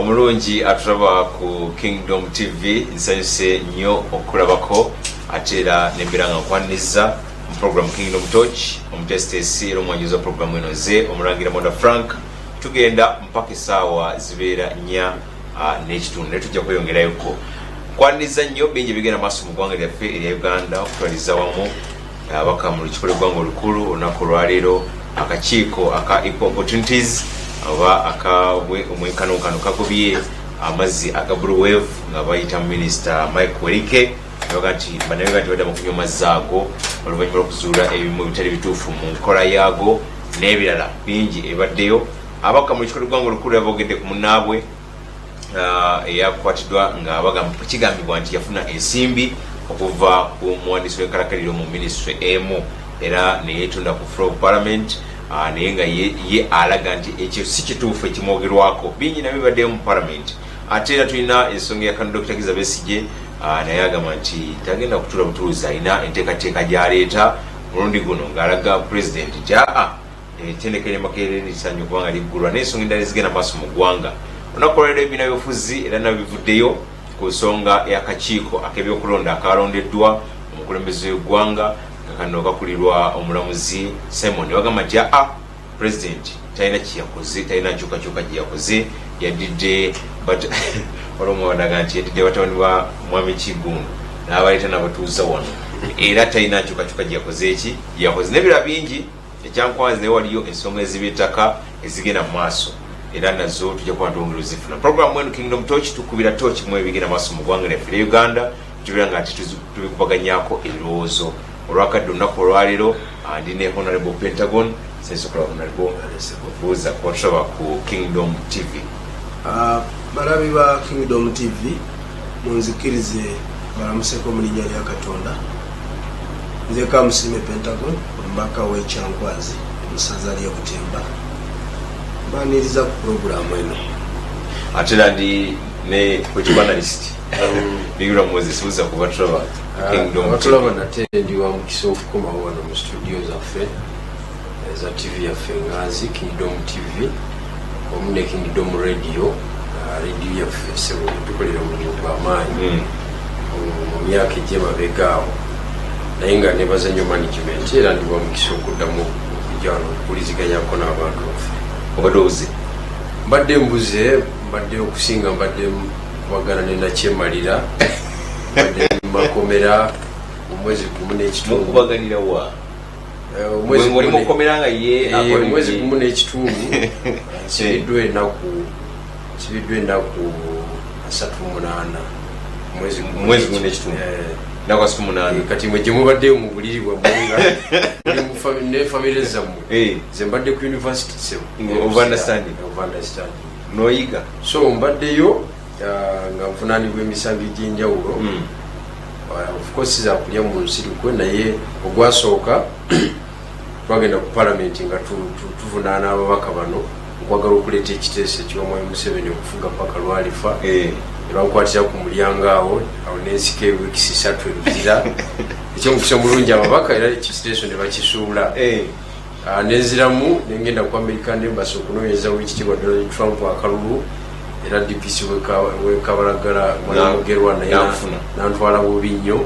Omulungi atulaba ku Kingdom TV, nsanyuse nnyo okukulabako, ate era nembeera nga nkwaniriza mu program Kingdom Torch. Omuteesiteesi era omwanjuzi wa programu eno nze Omulangira Moda Frank. Tugenda mpaka essaawa zibeera 4:30, naye tujja kweyongerayoko. Nkwaniriza nnyo. Bingi ebigenda maaso mu ggwanga lyaffe erya Uganda. Okutwaliza wamu, abaka mu lukiiko lw'eggwanga olukulu olunaku olwaleero, akakiiko aka Equal Opportunities oba aka omwenkanonkano kagobye amazzi aga Blue Wave nga bayita Minisita Mike Werike. Baga nti bannayuganda tebaddamu kunywa mazzi ago oluvannyuma lw'okuzuula ebimu ebitali bituufu mu nkola yaago n'ebirala bingi ebibaddeyo. Abaka mu lukiiko lw'eggwanga olukulu yaboogedde ku munnaabwe eyakwatiddwa nga bagamba, kigambibwa nti yafuna ensimbi okuva ku muwandiisi w'enkalakaliro mu minisitule emu era neyetunda ku floor of parliament, naye nga ye alaga nti ekyo si kituufu ekimwogerwako. Bingi nabyo bibaddeyo mu parliament. Ate era tulina ensonga ya kano Dr Kiza Besigye, naye agamba nti tagenda kutuula butuuzi, alina enteekateeka gy'aleeta mulundi guno ng'alaga President nti aa ettendekero lya Makerere lisaanye okubanga liggulwa, n'ensonga endala ezigenda maaso mu ggwanga. Olunaku olwaleero ebibiina byobufuzi era nabyo bivuddeyo ku nsonga y'akakiiko ak'ebyokulonda akalondeddwa omukulembeze w'eggwanga, nga kano kakulirwa omulamuzi Simon. Bagamba nti aa President talina kyeyakoze, talina nkyukakyuka gye yakoze. Yaddidde olwomwabadaga nti yaddidde batabani ba Mwami Kigundu n'abaleeta n'abatuuza wano, era talina nkyukakyuka gye yakoze. Eki gye yakoze n'ebirala bingi ekyankwanzi, naye waliyo ensonga ez'eby'ettaka ezigenda mu maaso, era nazo tujja kuba ntwongera ozifuna. Programu eno Kingdom Torch, tukubira torch mu ebigenda maaso mu ggwanga lyaffe erya Uganda, tubeera nga ati tubikubaganyako ebirowoozo. Olwakadde olunaku olwaleero ndi ne Honorable Pentagon. Sensokola Honorable, buuza kuba tulaba ku Kingdom TV. Balabi ba Kingdom TV, munzikirize balamuseko mu linnya lya Katonda. Nze Kamusime Pentagon, omubaka w'Ekyankwazi mu ssaza ly'e Butemba. Mbaniriza ku puroguramu eno. Ate era ndi ne political analyst Bigirwa Moses. Buuza kuba tulaba Kingdom TV. Abatulaba, nate ndi wa mukisa okukomawo wano mu studio zaffe eza TV yaffe enganzi Kingdom TV wamu ne Kingdom Radio. Radio yaffe sebo tukolera omulimu gw'amaanyi mu myaka egy'emabega awo, naye nga nebaza nnyo management, era ndi wa mukisa okuddamu okujja wano okuwuliziganyako n'abantu baffe. Obadde obuze? Mbadde mbuze, mbadde okusinga mbadde kubagana ne nakyemalira, mbadde makomera omwezi gumu n'ekitundu. Mukubaganira wa? Omwezi Oli gumu mukomera nga ye akola omwezi gumu n'ekitundu. Nsibiddwa ennaku 38, omwezi gumu. Omwezi gumu n'ekitundu. Ennaku 38. Kati mwe gye mubaddeyo mu buliri bwammwe nga muli mu ne famire zammwe, nze mbadde ku university sebo. Of understanding. Of understanding. N'oyiga. So mbaddeyo nga nvunaanibwa emisango egy'enjawulo. Of course zakulya mu nsirikwe, naye ogwasooka twagenda ku palamenti nga tuvunaana ababaka bano okwagala okuleeta ekiteeso eky'Omwami Museveni okufuga paka lwalifa. Ne bankwatira ku mulyango awo awo nensika ewiikisi 3 eruzira. Ekyomukisa omulungi, ababaka era ekiteeso ne bakisuula. Nenziramu nengenda ku American Embassy okunoonyeza Wekitiibwa Donald Trump akalulu, era DPC wekabalagala mwanamugerwa naye Nakufuna. nantwala bubi nnyo,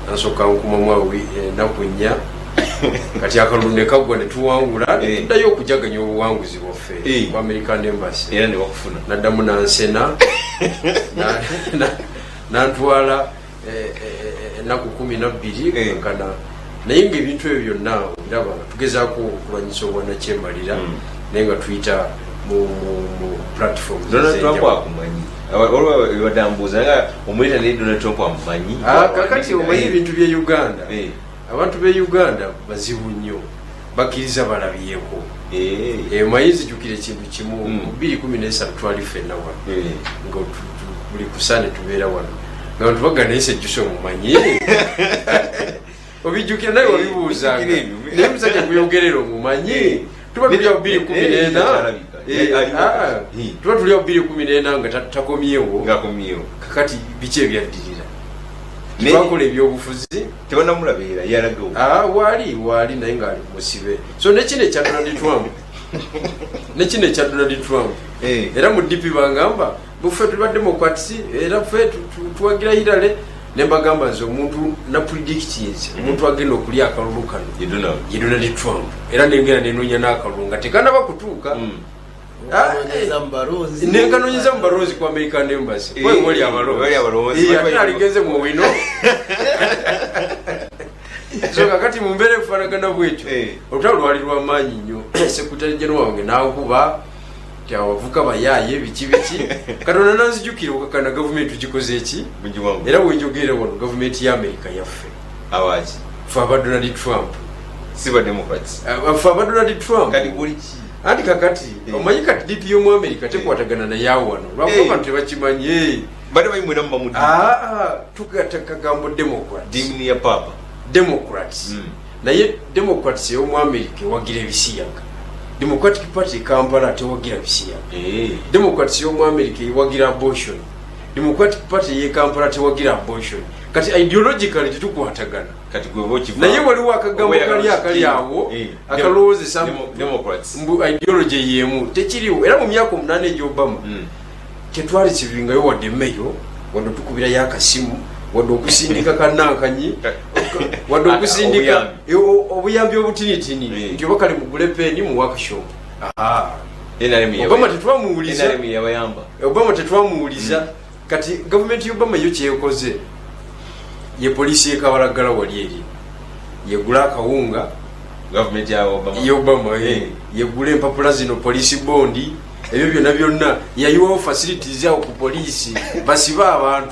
nansooka nkumamu awo ennaku 4. Kati akalulu ne kaggwa ne tuwangula, ne tuddayo okujaganya obuwanguzi bwaffe ku American Embassy. Era ne bakufuna. Naddamu nansena nantwala ennaku 12. Kankana naye nga ebintu ebyo byonna obiraba nga tugezaako okulwanyisa obwanakyemalira, naye nga tuyita mu platforms Donald Trump ez'enjawulo. akumanyi? Waliwo ebadde ambuuza nga omuyita, naye Donald Trump amumanyi? Kakati omanyi ebintu bye Uganda, abantu b'e Uganda bazibu nnyo, bakkiriza balabyeko. Omanyi nzijukira ekintu kimu, mu 2013 twali ffenna wano nga buli kusande tubeera wano nga bantu bagga, naye Sejjusa omumanyi? Obijjukira? Naye wabibuuzanga. Bijjukira ebyo. Naye musajja kuyogerera omumanyi, tuba tuli awo 2014. Alabika. Eh, ah, tuba tuli awo 2014 nga takomyewo. Ngakomyewo. Kakati biki ebyaddirira? Twakola ebyobufuzi. Tebanamulabeera yalagawo. Ah, waali waali, naye ngaali musibe. So nekino ekya Donald Trump, nekino ekya Donald Trump, era mu DP bangamba Buffe tuli ba Democrats, era ffe tuwagira Hillary. Ne mbagamba, nze omuntu na predictinze omuntu agenda okulya akalulu kano Ye Donald. ye Donald Trump. Era nengenda nenoonya n'akalulu nga tekanaba kutuuka. Onoonyeza mu balonzi. Nenkanonyeza mu balonzi ku American Embassy. Wali wali abalonzi. Ate naligenze mu wino. So kakati mu mbeera efaanagana bwetyo, olutalo lwali lwamaanyi nnyo. Secretary General wange nankuba ti abavuka bayaaye biki biki. Katonda nanzijukira, okakana gavumenti tugikoze eki. Mugiwangu. Era wenjogerera wano, gavumenti ya Amerika yaffe. Awaki? Fe aba Donald Trump. Si ba Democrats? Fe aba Donald Trump. Kati guli ki? Anti kakati omanyi kati DP y'omu Amerika tekwatagana naye awo wano, lwakuba abantu tebakimanyi. Bade bayimwena muba mu Tugatta kagambo Democrats. Ddiini ya papa. Democrats. Naye Democrats ey'omu Amerika ewagira ebisiyaga, Democratic Party e Kampala tewagira bisiyaga. Democrats y'omu America ewagira abortion, Democratic Party ey'e Kampala tewagira abortion. Kati ideologically tetukwatagana. Kati gwe oba okiva Naye waliwo akagambo oba kali akali awo akalowoozesa Democrats. mbu ideology yemu. Tekiriwo. Era mu myaka 8 egya Obama tetwali kibingayo wadde emmeyo, wadde otukubirayo akasimu, wadde okusindika kanankanyi, wadde okusindika Obuyambi. Obuyambi obutinitini nti oba kale mugule peeni mu workshop. NRM Obama tetwamuwuliza. NRM yabayamba. Obama tetwamuwuliza. Kati gavumenti ya Obama yo kyekoze, ye poliisi yekabalagala wali eri yegula akawunga. Gavumenti ya Obama? Ya Obama. Yegula empapula zino, police bond, ebyo byonna byonna. Yayiwawo facilities awo ku poliisi basibe abantu.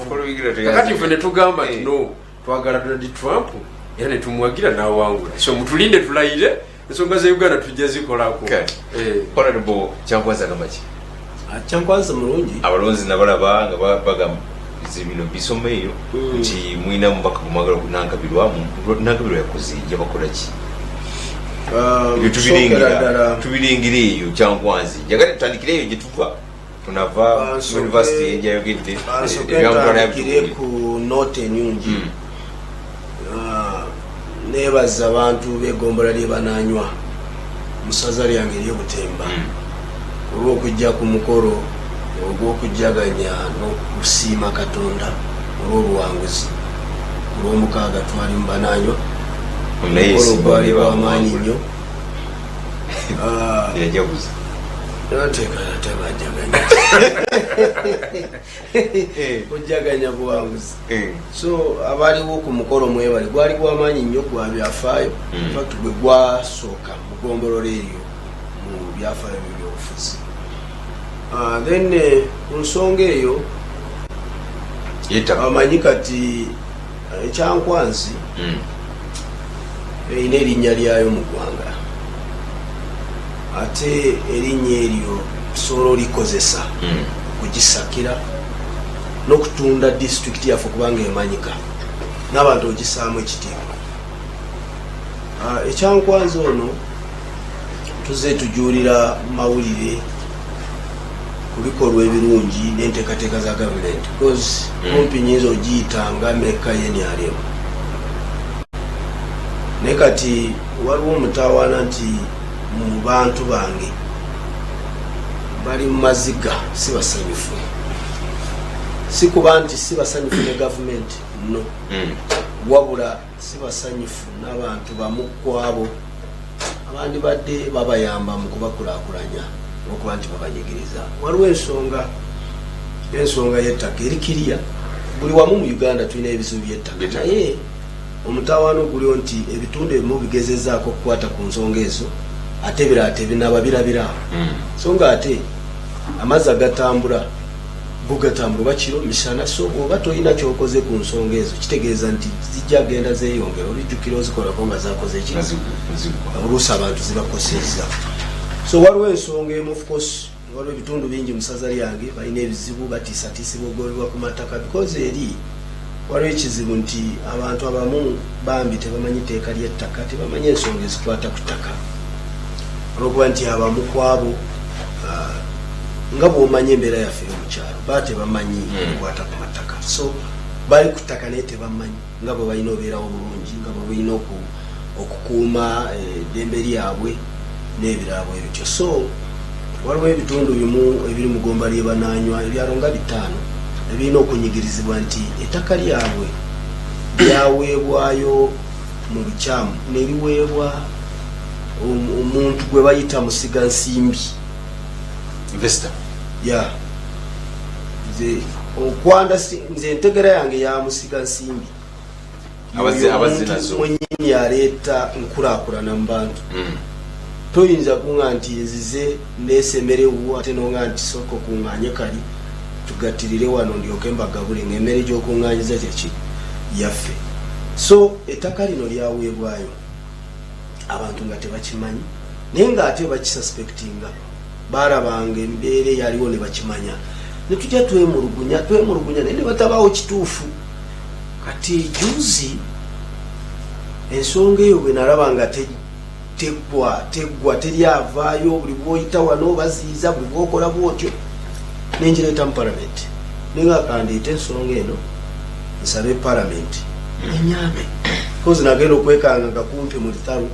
Kakati ffe netugamba nti no, twagala Donald Trump, era netumuwagira nawangula. So mutulinde tulayire, ensonga za Uganda tujja zikolako. Okay. Honorable Kyankwanzi agamba ki? Kyankwanzi mulungi. Abalonzi nabalaba nga bagamba bino bisoma eyo nti mwina mubaka gwemwagala Nankabirwa. Nankabirwa yakoze, yabakola ki? Ebyo Sookera ddala tubiringira eyo. Kyankwanzi, njagala tutandikire eyo gye tuva, tunava university ejayogedde. Bansooke ntandikire ku note enungi. Nebaza abantu b'egombola lyebananywa mu ssaza lyange ery'Obutemba olw'okujja ku mukolo ogw'okujjaganya n'okusiima Katonda olw'obuwanguzi. Olw'omukaaga twali mu Bananywa, omukolo gwali gw'amaanyi nnyo. Yajaguza. Tebajaganya, kujjaganya buwanguzi. So abaliwo ku mukolo mwebale, gwali gwamaanyi nnyo, gwa byafaayo. In fact gwe gwasooka mu gombolola eryo mu byafaayo byebyobufuzi. Then ku nsonga eyo Yettaka. Amanyi kati Ekyankwanzi erina erinnya lyayo mu ggwanga, ate erinnya eryo tusobola olikozesa okugisakira n'okutunda disitulikiti yaffe kubanga emanyika n'abantu ogisaamu ekitiibwa. Ekyankwanzi ono tuzze tujuulira mawulire ku bikolwa ebirungi n'enteekateeka za gavumenti, because kumpi nyinza ogiyitanga meka ye NRM. Naye kati waliwo omutawaana nti mu bantu bange bali mu maziga, si basanyufu. Si kuba nti si basanyufu ne gavumenti, no, wabula si basanyufu n'abantu bamu ku abo abandi badde babayamba mu kubakulaakulanya, olwokuba nti babanyigiriza. Waliwo ensonga y'ettaka eri kiriya. Buli wamu mu Uganda tulina ebizibu by'ettaka, By'ettaka. naye omutawaano guliwo nti ebitundu ebimu bigezezaako okukwata ku nsonga ezo, ate ebirala tebinaba birabiraawo. So nga ate amazzi agatambula go gatambula oba kiro misana. So oba tolina kyokoze ku nsonga ezo, kitegeeza nti zijja genda zeeyongera, olijjukira ozikolako nga zakoze ki? Nga zigwa. Oluusi abantu zibakosezza. So waliwo ensonga emu, of course waliwo ebitundu bingi mu ssaza lyange balina ebizibu, batiisatiisibwa okugobebwa ku mataka, because eri waliwo ekizibu nti abantu abamu bambi tebamanyi tteeka ly'ettaka, tebamanyi ensonga ezikwata ku ttaka, olwokuba nti abamu ku abo nga bw'omanyi embeera yaffe ey'omukyalo, baba tebamanyi ebikwata ku mataka. So bali ku ttaka naye tebamanyi nga bwe balina obeerawo bulungi, nga bwe balina okukuuma eddembe lyabwe n'ebirala bwe bityo. So Waliwo ebitundu bimu ebiri mu gomba ly'ebananywa, ebyalo nga 5 ebirina okunyigirizibwa nti ettaka lyabwe lyaweebwayo mu bukyamu ne liweebwa omuntu gwe bayita musiga nsimbi. Investor. Ya, nze okwanda nze entegera yange ya musiga nsimbi. Abazze nazo. Mwenyini aleeta nkulaakulana mu bantu. Toyinza kuŋa nti nzize ndeesa emmere ewuwo, ate noŋa nti sooka okuŋŋaanye kali tugattirire wano ndyoke mbagabule, ngaemmere gy'okuŋŋaanyiza kyeki yaffe. So ettaka lino lyaweebwayo abantu nga tebakimanyi, naye ngaate bakisuspectinga, balabanga embeera eyaliwo ne bakimanya, netujja twemulugunya twemulugunya, naye ne batabaawo kituufu. Kati juzi ensonga eyo bwe nalaba nga teggwa teggwa, teri avaayo, buli bwoyita wano baziyiza, buli bwokola bwotyo, nengireeta mu palamenti, nenga kandeeta ensonga eno nsabe palamenti enyambe, cause nagenda okwekanga nga kumpi mu lutalo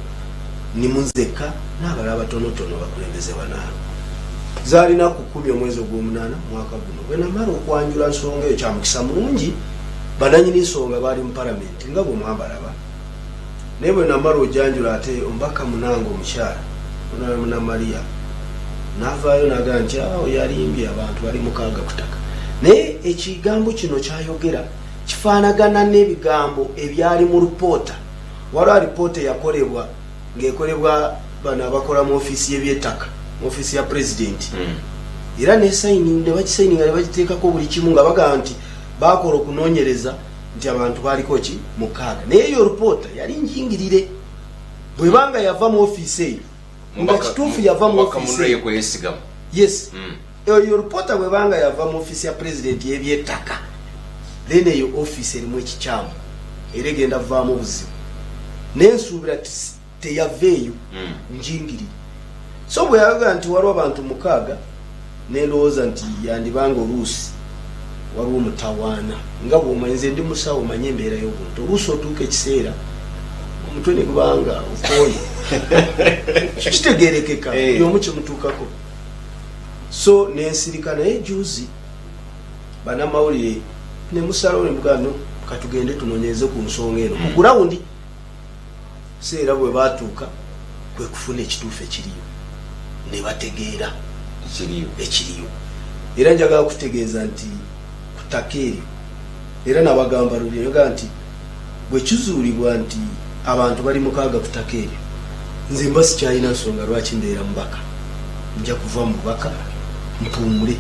nimunzekka n'abalala batonotono bakulembeze banaano. Zaalina ku 10 omwezi ogw'omunaana mwaka guno. Bwe namala okwanjula nsonga eyo, kyamukisa mulungi bananyini nsonga baali mu palamenti nga bwe mwambalaba, naye bwe namala ojanjula, ate omubaka munange omukyala Honorable Maria n'avaayo n'agamba nti awo yalimbye, abantu bali 6 ku ttaka. Naye ekigambo kino kyayogera kifaanagana n'ebigambo ebyali mu lipoota. Waliwo alipoota eyakolebwa ng'ekolebwa bano abakola mu ofiisi y'ebyettaka mu ofiisi ya pulezidenti, era ne bakisayininga ne bagiteekako buli kimu, nga bagamba nti bakola okunoonyereza nti abantu baliko ki 6. Naye eyo lipoota yali njingirire, bwebanga yava mu ofiisi eyo, nga kituufu yava mu ofiisi eyo. Kweyesigamu. Yes. Eyo lipoota bwebanga yava mu ofiisi ya pulezidenti y'ebyettaka, then eyo ofiisi erimu ekikyamu era egenda vaamu obuzibu, naye nsuubira teyava eyo, njingirire. So bwe yagamba nti waliwo abantu 6, nendowooza nti yandibanga oluusi waliwo mutawaana. Nga bwomanyi, nze ndi musawo, omanye embeera y'obuntu, oluusi otuuka ekiseera omutwe ne gubanga okooye, kitegerekeka. Buli omu kimutuukako. So nensirika, naye juzi banamawulire nemusalawo nemugamba, no katugende tunonyeze ku nsonga eno ku ground. So era bwe batuuka kwe kufuna ekituufu ekiriyo ne bategeera ekiriyo. Ekiriyo. Era njagala kutegeeza nti ku ttaka eryo, era nabagamba luli nyogaa nti bwe kizuulibwa nti abantu bali 6 ku ttaka eryo, nze mba sikyalina nsonga lwaki mbeera mubaka, nja kuva mu bubaka mpuumule.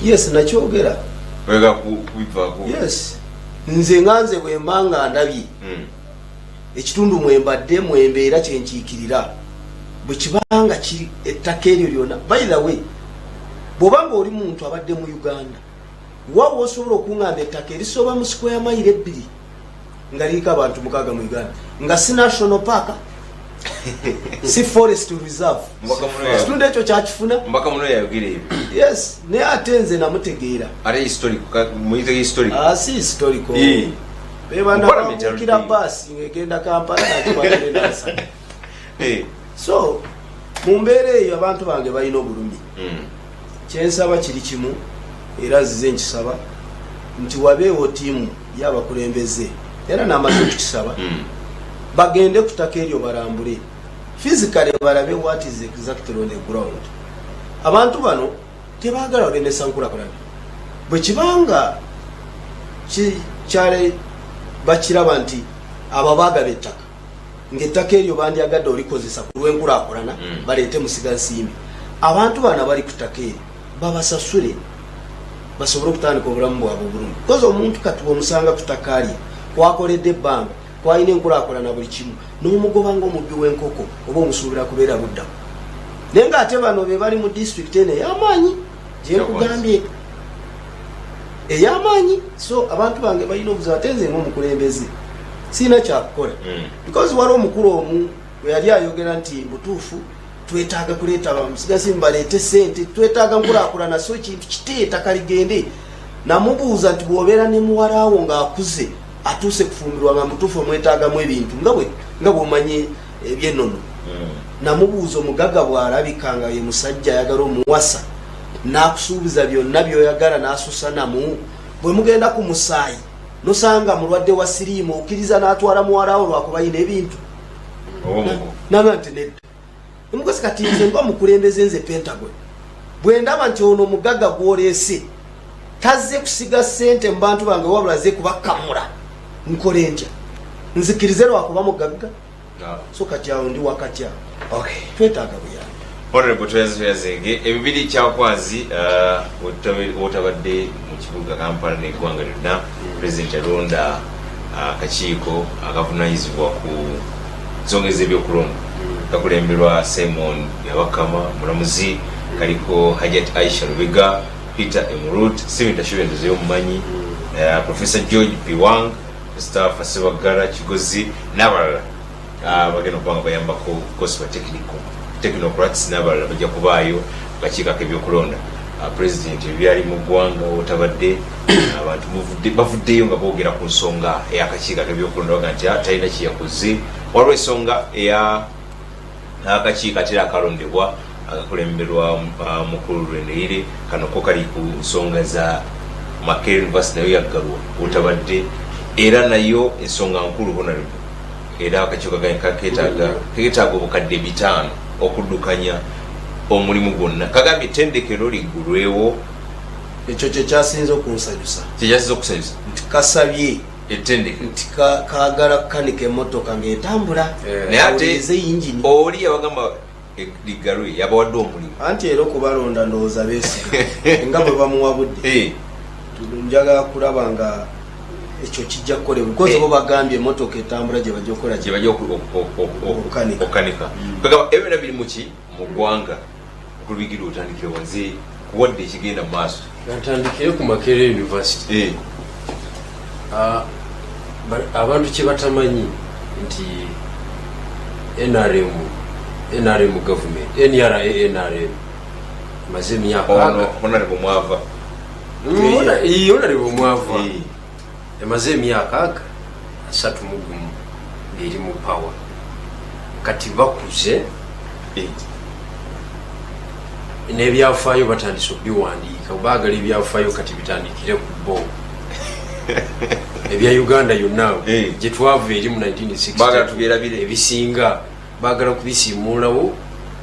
Yes, nakyogera. Oyagala kubivaako? Yes, nze nga nze bwe mba nga ndabye ekitundu mwembadde mwembeera kyenkiikirira, bwe kibanga kiri ettaka eryo lyonna. By the way, bw'oba nga oli muntu abadde mu Uganda, wawa osobola okuŋŋamba ettaka erisoba mu square mayiro 2 nga liriko abantu 6 mu Uganda, nga si national park, si forest reserve? Mubaka muno ekitundu ekyo kyakifuna. Mubaka muno yayogera ebyo. Yes, naye ate nze namutegeera. Ate historic, muyite historic. Ah, si historical. Mu Parliament Bebanabukira aluddeyo. baasi ng'egenda Kampala nakikwatire. So mu mbeera eyo abantu bange balina obulumi. Kyensaba kiri kimu, era nzize nkisaba nti wabeewo tiimu y'abakulembeze, era namaze okukisaba, bagende ku ttaka eryo balambule physically, balabe what is exactly on the ground. Abantu bano tebaagala balemesa nkulakulana. Bwe kibanga kyale bakiraba nti abo baagaba ettaka, ng'ettaka eryo bandyagadde olikozesa ku lw'enkulaakulana, baleete musigansimbi, abantu bano abali ku ttaka eryo babasasule basobole okutandika obulamu bwabwe obulungi. Kozi omuntu kati bwomusanga ku ttaka lye kwakoledde ebbanga, kwalina enkulaakulana buli kimu, n'omugoba ng'omubbi w'enkoko, oba omusuubira kubeera luddawo? Naye ng'ate bano be bali mu disitulikiti eno ey'amaanyi gyenkugambye ey'amaanyi. So abantu bange balina obuzibu, ate nze ng'omukulembeze sirina kyakukola, because waliwo omukulu omu bwe yali ayogera nti butuufu twetaaga kuleeta bamusigasi baleete sente, twetaaga nkulaakulana, so ekintu kite ettaka ligende. Namubuuza nti bw'obeera ne muwalaawo ng'akuze atuuse kufumbirwa, nga mutuufu omwetaagamu ebintu nga bw'omanyi ebyennono. Namubuuza, omugagga bw'alabika nga ye musajja ayagala omuwasa, n'akusuubiza byonna by'oyagala, n'asusa namu, bwe mugenda ku musaayi nosanga mulwadde wa siriimu, okkiriza n'atwala muwalawo lwakuba yina ebintu? Naga nti nedda. Omukozi kati nze nga omukulembeze, nze Pentagon, bwe ndaba nti ono omugagga gwoleese tazze kusiga ssente mu bantu bange, wabula azze kubakamula, nkole ntya? Nzikirize lwakuba mugagga? So kati awo ndi wakati awo, twetaaga buyambi. Honorable Tweyanzege, ebibiri Kyankwanzi, wotabadde mu kibuga Kampala n'eggwanga lyonna, President yalonda akakiiko akavunanyizibwa ku nsonga ez'ebyokulonda, kakulemberwa Simon Byabakama mulamuzi, kaliko Hajat Aisha Lubega, Peter Emurut, Steven Tashube, ndozeyo omumanyi, Professor George Biwang, Mustafa Sebagala Kigozi n'abalala. Bagenda okuba nga bayambako course ba technocrats n'abalala bajja kubaayo akakiiko ak'ebyokulonda. President, ebyali mu ggwanga otabadde, abantu bavuddeyo nga boogera ku nsonga ey'akakiiko ak'ebyokulonda, baga nti talina kyeyakoze. Waliwo ensonga eya akakiiko ate era akalondebwa akakulemberwa mukulu Lwendeire, kano ko kali ku nsonga za Makerere University, nayo yaggalwa otabadde, era nayo ensonga nkulu, honorable. Era akakiiko ketaaga obukadde 500 okuddukanya omulimu gwonna, kagambye ettendekero liggulwewo. Ekyo kyekyasinze okunsanyusa. Kyekyasinze okusanyusa? Nti kasabye ettendekero nti kaagala kukanika emmotoka ng'etambula. Naye ate awulirize yingini. Oli yabagamba liggalwe, yabawadde omulimu. Anti era okubalonda ndowooza beesiga nga bwe bamuwabudde. Njagala kulaba nga ekyo kijja kukolebwa because bo bagambye emotoka etambula gye bajja okukola. Gye bajja Okukanika. Okukanika. Kagamba ebyo byonna biri muki mu ggwanga. Okulubigirwa, otandikire wanze kuwadde ekigenda mu maaso. Natandikire ku Makerere University. Abantu kye batamanyi nti NRM government, NRA NRM emaze emyaka ono honorable mwava. Honorable mwava. Emaze emyaka aga 31 ng'eri mu power. Kati bakuze n'ebyafaayo batandise okubiwandiika. Baagala ebyafaayo kati bitandikire ku bo ebya Uganda yonna gye twava eri mu 1960. Baagala tubyerabire. Ebisinga baagala kubisiimuulawo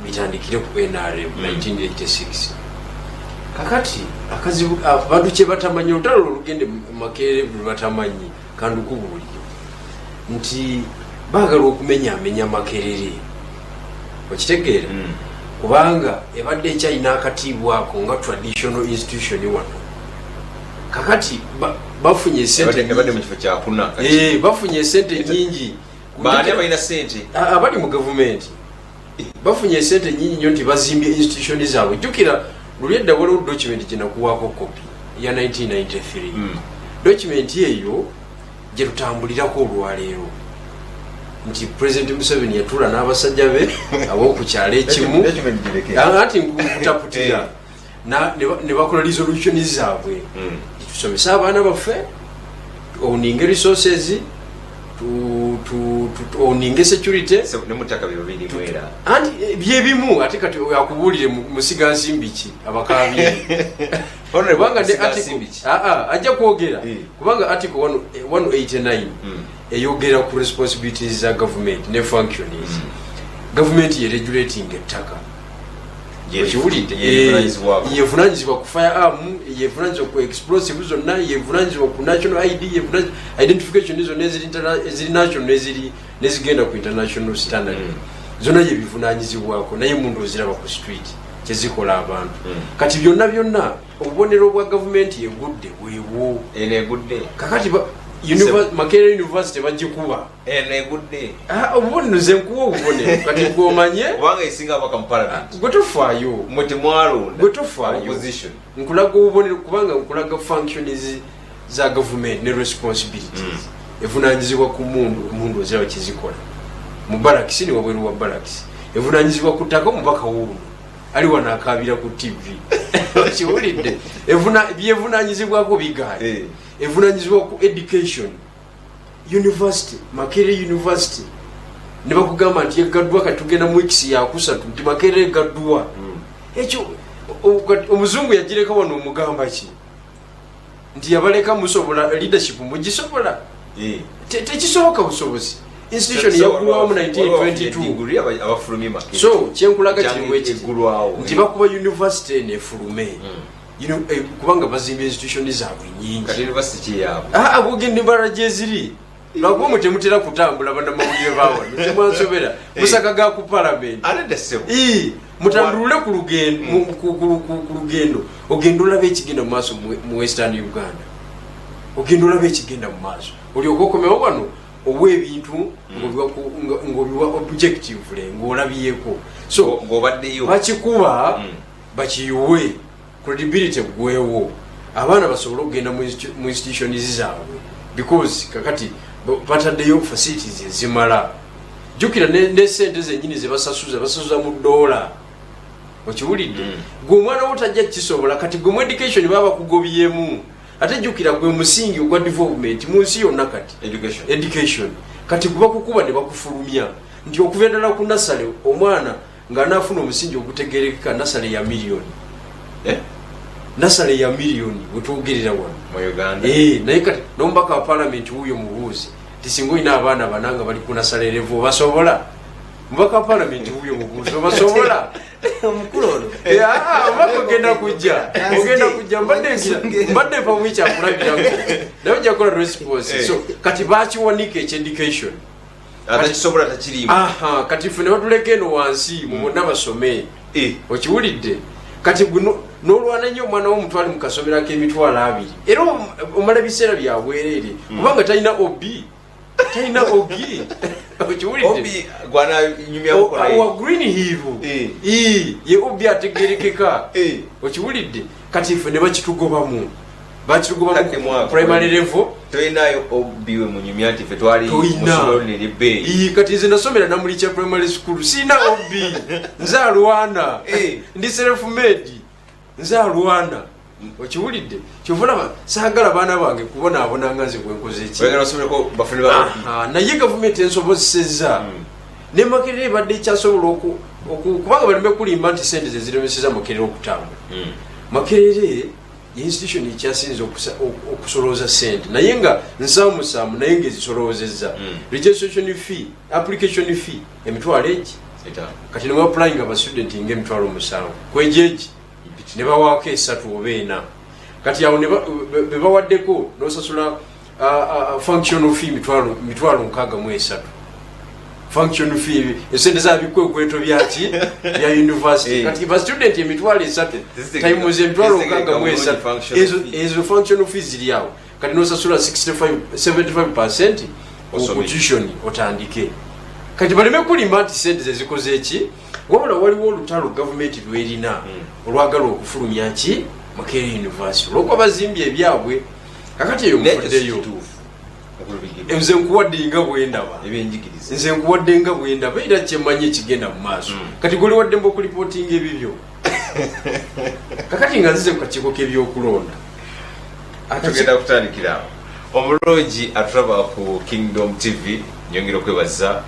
bitandikire ku NRM 1986. Kakati akazibu abantu kye batamanyi, olutalo olugende mu Makerere lwe batamanyi, kandukubuulire nti baagala okumenyaamenya Makerere, okitegeera? Kubanga ebadde ekyalina akatiibwa ako nga traditional institution wano. Kakati bafunye esente Ebadde mu kifo kyakuna. Bafunye esente nyingi. Baani abalina sente? Abali mu gavumenti bafunye esente nyingi nnyo nti bazimbye institution zaabwe. Jjukira luli edda waliwo document gye nakuwaako kopi ya 1993. Document eyo gye tutambulirako olwaleero nti President Museveni yatuula n'abasajja be ab'oku kyalo ekimu. Document gireke. Anti nkutaputira. Ne bakola resolution zaabwe, tusomese abaana baffe, owninge resources, owninge security. Ne mutaka bye babiri mwera. Anti byebimu. Ate kati oyo akubuulire musigansimbi ki abakabye? Honorable, Kubanga ne musigansimbi ki? Ajja kwogera. Kubanga article 189 eyogera ku responsibilities za government ne functions. Government ye regulating ettaka. Okiwulidde? Yevunanyizibwako. Yevunanyizibwa ku firearm, yevunanyizibwa ku explosive zonna, yevunanyizibwa ku national ID, identification zonna eziri national nezigenda ku international standard. Zonna yebivunanyizibwako, naye mundu oziraba ku street kyezikola abantu. Kati byonna byonna obubonero bwa gavumenti egudde bwebwo. Eno egudde. Kakati Makerere University bagikuba. Eno egudde. Ah, obubonero, nze nkuwa obubonero, kati gwomanye. Kubanga esinga abaka mu parliament. Gwe tofaayo. Mwe temwalonda. Gwe tofaayo. Opposition. Nkulaga obubonero kubanga nkulaga functions za gavumenti ne responsibilities. Evunanyizibwa ku mundu, emundu oziraba kyezikola mu barakisi ne wabweru wa barakisi. Evunanyizibwa ku ttaka, omubaka wuuno ali wano akaabira ku TV, okiwulidde? Byevunanyizibwako bigaanye. Evunanyizibwa ku education, university, Makerere University. Ne bakugamba nti egaddwa, kati tugenda mu weeks yakusatu nti Makerere egaddwa. Ekyo omuzungu yagireka wano, omugamba ki nti yabaleka musobola leadership mugisobola? Tekisoboka busobozi. Institution yaggulwawo mu 1922. Degree abafulumye Makerere. So kyenkulaga kiriwo ekiti Eggulwawo. nti bakuba university eno efulume. Kubanga bazimba institution zaabwe nyingi. Kati university kiyaabwe? Ah, bugenda embala gyeziri, lwakuba mwe temutera kutambula, bannamawulire bawano temwansobera musaka ga ku parliament. Alede ssebo. Ii, mutambulule ku lugendo, ku lugendo ogenda olaba ekigenda mu maaso mu Western Uganda, ogenda olaba ekigenda mu maaso, olyoka okomewo wano owa ebintu ng'obiwa objectively ng'olabyeko. So ng'obaddeyo. Bakikuba bakiyiwe credibility gwewo, abaana basobole okugenda mu institutions zaabwe, because kakati bataddeyo facilities ezimala. Jjukira ne sente zenyini zebasasuza, basasuza mu dola, okiwulidde? Gwe omwana wo tajja kisobola. Kati gwe mu education baba bakugobyemu, ate jjukira gwe musingi ogwa development mu nsi yonna kati. Education. Education. Kati gwe bakukuba ne bakufulumya nti okuva ddala ku nursery, omwana ng'anaafuna omusingi ogutegerekeka, nursery ya miliyoni. Eh? Nursery ya miliyoni wetwogerera wano. Mu Uganda? Eh, naye kati n'omubaka wa palamenti wuuyo mubuuzi ti singa olina abaana bana nga bali ku nursery level basobola? Mubaka wa palamenti wuuyo mubuuzi, obasobola? Omukulu ono. Eh, ah, omubaka ogenda kujja mbadde mpamu kyakulabirako, naye ojja kukola response. Eh. So kati bakiwanika eky education. Atakisobola takiriimu. Aha, kati ffe ne batuleka eno wansi mu bonna basome. Eh. Okiwulidde? Kati guno n'olwana nnyo omwana w'omutwali mu kasomero ak'emitwalo 20, era omala biseera byabwereere kubanga talina obi, talina ogi, okiwulidde? Obi gwananyumyako naye. Wa Green Hill. Eh. Ii, ye obi ategerekeka. Eh. Okiwulidde? Kati ffe ne bakitugobamu, bakitugobamu Kati mwaka. primary level. Tolinayo obi we munyumya nti ffe twali Toyina. musomero neribbeeyi? Ii, kati nze nasomera Namulikya Primary School, siina OB, nze alwana. Eh. Ndi self made, nze alwana, okiwulidde? Kyova olaba saagala baana bange kubonaabona nga nze bwenkoze ki. Oyagala basomereko bafune ba OB. Aha, naye gavumenti ensobozesezza ne Makerere ebadde ekyasobola kubanga baleme kulimba nti sente zeziremeseza Makerere okutambula. Makerere ye institution ekyasinza okusolooza sente, naye nga nsaamusaamu, naye nga ezisoloozezza. Registration fee, application fee emitwalo egi 5. Kati newapplyinga aba student nga 70,000 kwegyegi, ne bawaako esatu oba ena. Kati awo be bawaddeko nosasula functional fee 63,000, function fee, esente zabikwekweto byaki bya university. Eh. Kati ba student 30,000 Tezitegeka- times emitwalo tezitegeka nkaaga mu bulungi esatu. functional fee. Ezo functional fees ziri awo. Kati nosasula 65 75% Osome. ku tuition otandike. Kati baleme kulimba nti sente zezikoze eki, wabula waliwo olutalo gavumenti lwerina olwagala okufulumya ki Makerere University olwokuba bazimbye ebyabwe. Kakati eyo Naye ekyo si nfuddeyo. kituufu, Mukulu. Nze nkuwadde nga bwendaba. Ebyenjigiriza. Nze nkuwadde nga bwendaba, era kyemmanyi ekigenda mu maaso. Kati goli waddemba okulipootinga ebibyo. Kakati nga nzize ku kakiiko k'ebyokulonda. Tugenda kutandikira awo. Omulungi atulaba ku Kingdom TV, nyongera okwebaza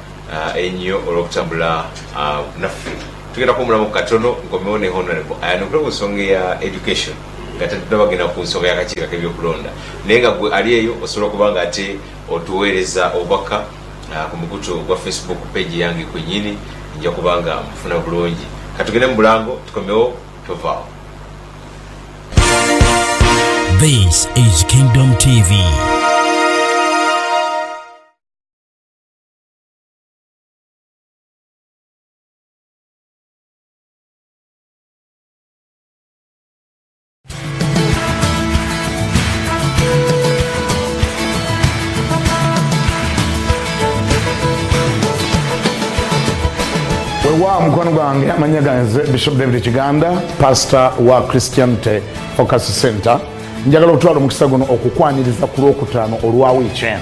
ennyo olw'okutambula naffe. Tugenda kuwumulamu katono, nkomewo ne honorable ayanukule ku nsonga eya education, nga tetunabagenda ku nsonga y'akakiiko k'ebyokulonda. Naye nga gwe ali eyo osobola okuba nga ate otuweereza obubaka ku mukutu gwa Facebook page yange kwenyini, nja kuba nga nfuna bulungi. Katugende mu bulango, tukomewo, tovaawo. This is Kingdom TV. Wewa mukwano gwange, amanya ganze Bishop David Kiganda, pastor wa Christianity Focus Center. Njagala okutwala omukisa guno okukwaniriza ku Lwokutaano olwa wiiki eno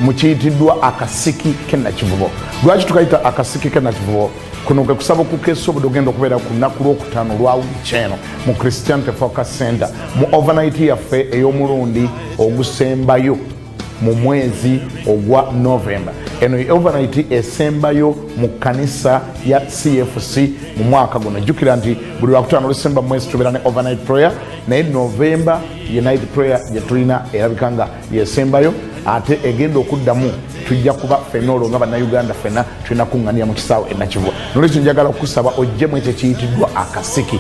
mukiyitiddwa Akasiki Kenakivubo. Lwaki tukayita Akasiki Kenakivubo? Kuno kwe kusaba okukeesa obudde ogenda okubeera ku lunaku Lwokutaano olwa wiiki eno mu Christianity Focus Center mu overnight yaffe ey'omulundi ogusembayo. mu mwezi ogwa Novemba. Eno ye overnight esembayo mu kkanisa ya CFC mu mwaka guno. Jjukira nti buli lwakutaano olusemba mu mwezi tubeera ne overnight prayer, naye Novemba ye night prayer gye tulina erabika nga yesembayo, ate egenda okuddamu tujja kuba ffenna olwo nga Bannayuganda ffenna tulina kuŋŋanira mu kisaawe e Nakivubo. Nolwekyo njagala okukusaba ojjemu ekyo ekiyitiddwa akasiki,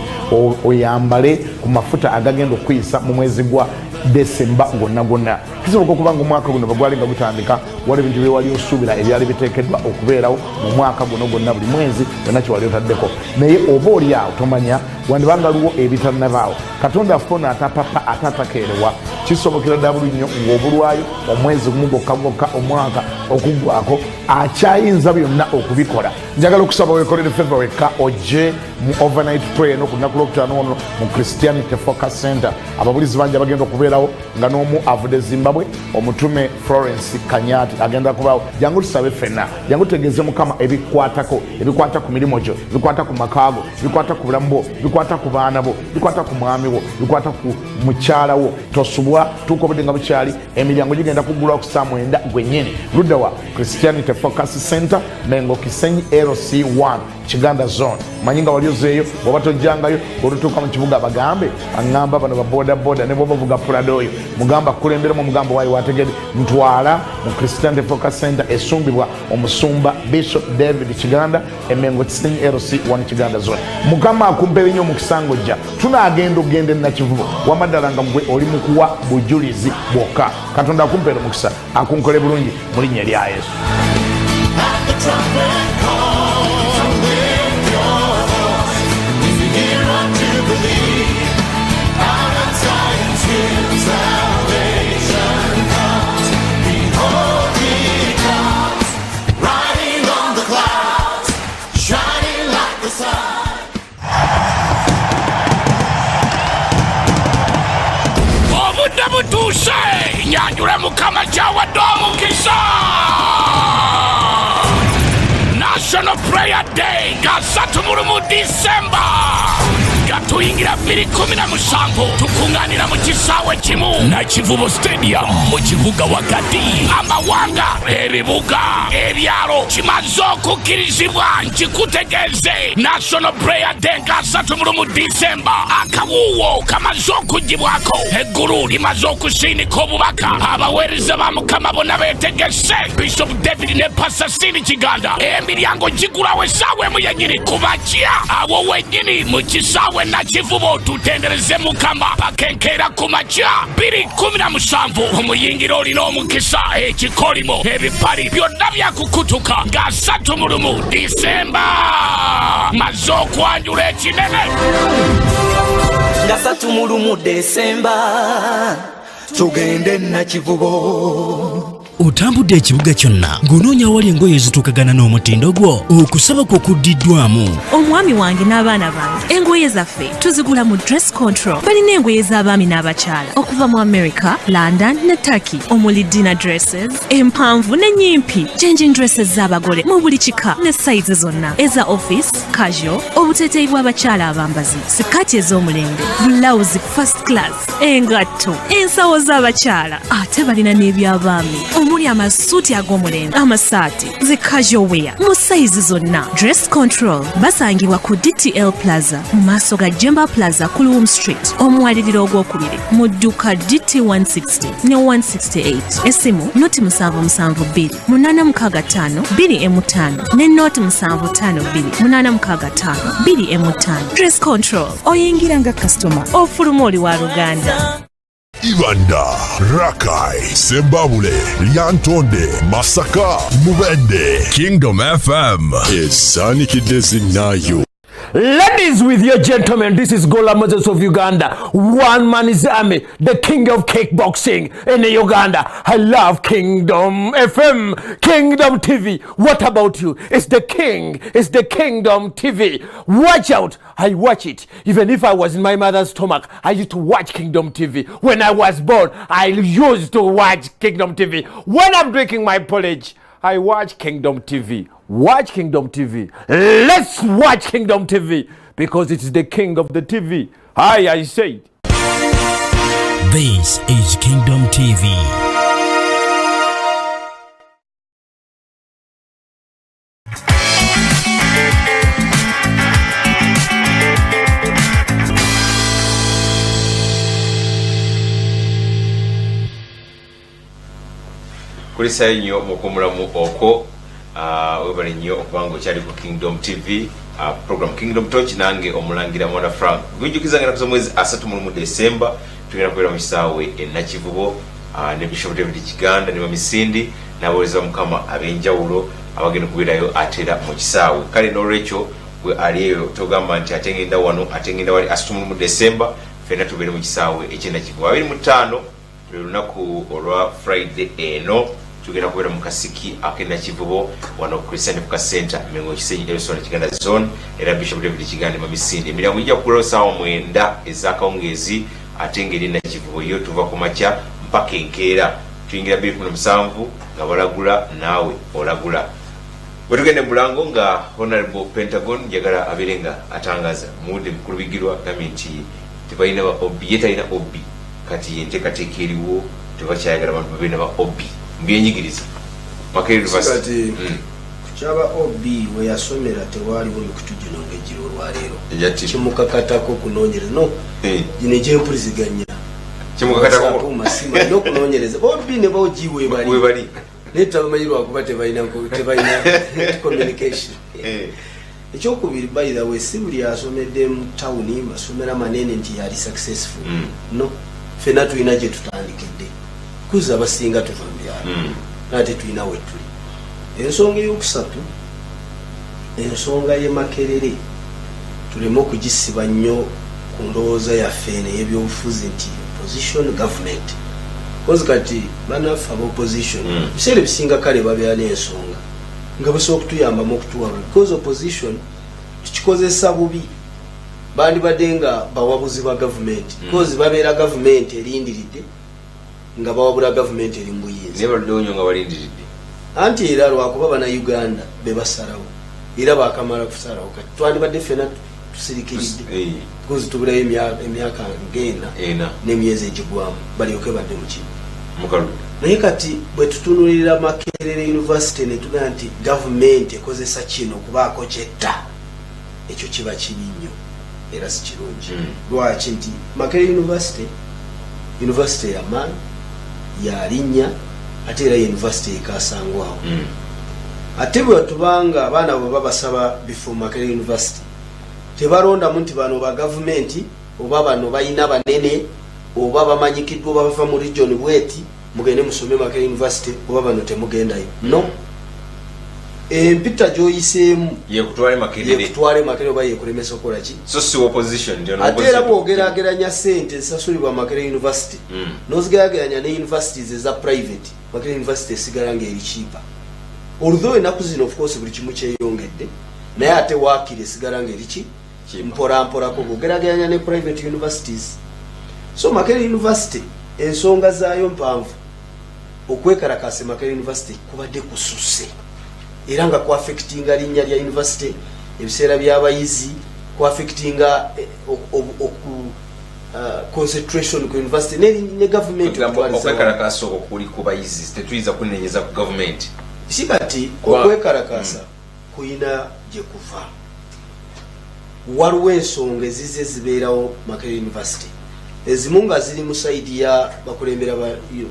oyambale ku mafuta agagenda okukuyisa mu mwezi gwa Desemba gwonna gwonna. Kisoboka okuba nga omwaka guno bwe gwali nga gutandika waliwo ebintu bye wali osuubira ebyali biteekeddwa okubeerawo mu mwaka guno gwonna, buli mwezi yonna kye wali otaddeko, naye oba oli awo tomanya, wandiba nga waliwo ebitannabaawo. Katonda affe ono atapapa ate atakeerewa. Kisobokera ddala buli nnyo ng'obulwayo omwezi gumu gwokka gwokka omwaka okuggwako, akyayinza byonna okubikola. Njagala okusaba weekolere feva wekka ojje mu overnight prayer eno ku lunaku lwokutaano ono mu Christianity Focus Center. Ababulizi bangi abagenda okubeerawo nga n'omu avudde Zimbabwe, omutume Florence Kanyati agenda kubaawo. Jangu tusabe ffenna, jangu tutegeeze Mukama ebikwatako, ebikwata ku mirimu gyo, ebikwata ku maka go, ebikwata ku bulamu bwo, ebikwata ku baana bo, ebikwata ku mwami wo, ebikwata ku mukyala wo. Tosubwa, tuuka obudde nga bukyali. Emiryango gigenda kuggulwa ku saa 9 gwennyini. Ludda wa Christianity Focus Center, Mengo Kisenyi, LC1, Kiganda Zone. Manyi nga wali ozeeyo, bwoba tojjangayo olutuuka mu kibuga bagambe aŋŋamba bano ba boda boda, ne bwoba ovuga Prado oyo mugamba kukulemberemu, omugamba waayo wategede ntwala mu Christianity Focus Center esumbibwa omusumba Bishop David Kiganda, Emengo Kisenyi, LC1, Kiganda Zone. Mukama akumpere nnyo omukisa ng'ojja. Tunaagenda okugenda e Nakivubo, wamma ddala nga gwe oli mu kuwa bujulizi bwokka. Katonda akumpere omukisa, akunkole bulungi mu linnya lya Yesu. Obudde butuuse nyanjule Mukama kyawadde omukisa. National Prayer Day nga 31 Disemba nga tuyingira 2017, tukuŋŋaanira mu kisaawe kimu Nakivubo Stadium mu kibuga wakati. Amawanga, ebibuga, ebyalo kimaze okukkirizibwa. Nkikutegeeze, National Prayer Day nga 31 Disemba, akawuuwo kamaze okugibwako, eggulu limaze okusindika obubaka. Abaweereza ba Mukama bonna beetegese, Bishop David ne Pastor Sini Kiganda. Emiryango gigulawo essaawa 1 yennyini ku makya, awo wennyini mu kisaawe Nakivubo tutendereze Mukama paka enkeera ku makya 2017. Omuyingira olina omukisa, ekikolimo, ebipali byonna byakukutuka nga 31 Disemba. Maze okwanjula ekinene nga 31 Desemba tugende Nakivubo. Otambudde ekibuga kyonna ng'onoonya awali engoye ezituukagana n'omutindo gwo, okusaba kwo kuddiddwamu. Omwami wange n'abaana bange engoye zaffe tuzigula mu Dress Control. Balina engoye z'abaami n'abakyala okuva mu America, London ne Turkey, omuli dinner dresses empanvu n'ennyimpi, changing dresses z'abagole mu buli kika ne sayizi zonna, eza office, casual, obuteeteeyi bw'abakyala abambazi, sikaati ez'omulembe, bulawuzi first class, engatto, ensawo z'abakyala. Ate balina n'ebyabaami omuli amasuuti ag'omulembe, amasaati, zi casual wear mu sayizi zonna. Dress Control basangibwa ku DTL Plaza mu maaso ga Jemba Plaza ku Luwum Street, omwaliriro ogwokubiri mu dduuka DT 160 ne 168. Essimu 0 772 865 25 ne 0 752 865 25. Dress Control, oyingira nga kasitoma, ofuluma oli wa luganda. Ibanda, Rakai, Sembabule, Lyantonde, Masaka, Mubende, Kingdom FM esaanikidde zinaayo. Ladies with your gentlemen, this is Gola Moses of Uganda. One man is army, the king of kickboxing in Uganda. I love Kingdom FM, Kingdom TV. What about you? It's the king, it's the Kingdom TV. Watch out. I watch it. Even if I was in my mother's stomach, I used to watch Kingdom TV. When I was born, I used to watch Kingdom TV. When I'm drinking my porridge, I watch Kingdom TV. Watch Kingdom TV. Let's watch Kingdom TV because it is the king of the TV. Hi, I said. This is Kingdom TV. Kulisayo nnyo mukumulamu okwo. Webale nnyo okubanga okyali ku Kingdom TV, program Kingdom Torch, nange omulangira Mwana Frank. Gujjukiza nga nakuza omwezi 31 Desemba tugenda kubeera mu kisaawe e Nakivubo, ne Bishop David Kiganda ne Bamisindi n'abaweereza Mukama ab'enjawulo abagenda okubeerayo ate era mu kisaawe. Kale n'olwekyo gwe ali eyo togamba nti ate ngenda wano ate ngenda wali. 31 Desemba ffenna tubeere mu kisaawe eky'e Nakivubo. 25 lwe lunaku olwa Friday eno tugenda kubeera mu kasiki ak'enakivubo wano Christian Focus Center, Mengo, Kisenyi, Elson, Kiganda Zone, era Bishop David Kiganda Mamisindi. Emiryango gijja kugulawo saawa 9 ez'akawungeezi, ate ng'eri Nakivubo yo tuva ku makya mpaka enkeera. Tuyingira 2017 nga balagula naawe olagula. Bwe tugenda mu bulango nga Honorable Pentagon njagala abeere nga atangaza muwudde mukulu Bigirwa agambye nti tebalina ba OB, ye talina OB. Kati enteekateeka eriwo tebakyayagala bantu babeere na ba OB mu byenjigiriza Makerere University. Kati kukyaba OB, we yasomera tewaaliwo mikutu gino ng'egira olwaleero. Egya TV. Kimukakatako okunoonyereza no gino egyempuliziganya. Kimukakatako. WhatsApp, masimu, alina okunoonyereza. OB ne ba OG webali. Webali. Naye tabamanyi lwakuba tebalina communication. Ekyokubiri, by the way, si buli asomedde mu tawuni, masomero amanene, nti yali successful. No, fenna tulina gye tutandikidde, kuza abasinga tuva mu byalo, ate tulina wetuli. Ensonga eyokusatu, ensonga ye Makerere tuleme okugisiba nnyo ku ndowooza yaffe eno ey'ebyobufuzi nti opposition, government, 'cause kati banaffe aba opposition biseera ebisinga kale babeera n'ensonga nga basobola okutuyambamu okutuwabula, because opposition tukikozesa bubi. Bandibadde nga bawabuzi ba gavumenti, because babeera gavumenti erindiridde nga bawabula gavumenti eri mu buyinza. Naye baluddewo nnyo nga balindiridde. Anti era lwakuba Bannayuganda be basalawo, era bakamala kusalawo. Kati twandibadde ffena tusirikiridde, because tubulayo emyaka ng'ena Ena. n'emyezi egigwamu balyoke badde muki? Mukalulu. Naye kati bwe tutunulira Makerere University ne tugamba nti gavumenti ekozesa kino okubaako kyetta, ekyo kiba kibi nnyo era si kirungi. Lwaki? Nti Makerere University, university yamaanyi, yalinnya, ate era university ekasangwawo. Ate bwe tubanga abaana bwe babasaba bifo mu Makerere University, tebalondamu nti bano ba gavumenti oba bano balina banene oba bamanyikiddwa oba bava mu region bweti, mugende musome Makerere University, oba bano temugendayo. No, empita gyoyiseemu yekutwale Makerere. Yekutwale Makerere oba yekulemesa okukola ki. So si opposition nti ono Ate era opposition. bwogerageranya sente ezisasulibwa Makerere University nozigerageranya ne universities eza private, Makerere University esigala ngaeri cheaper, although enaku zino of course buli kimu kyeyongedde, naye ate waakiri esigala ngaeri ki? Cheaper. Mpolamporako bwogerageranya ne private universities. So Makerere University ensonga zaayo mpanvu. Okwekalakasa Makerere University kubadde kususse era nga kwaffectinga linnya lya university, ebiseera by'abayizi, kwaffectinga concentration ku university ne government Kugamba okutwaliza wamu. Okwekalakasa okwo kuli ku bayizi, tetuyinza kunenyeza ku gavumenti. Si kati okwekalakasa kuyina gye kuva. Waliwo ensonga ezize zibeerawo Makerere University, ezimu nga ziri mu side ya bakulembera ba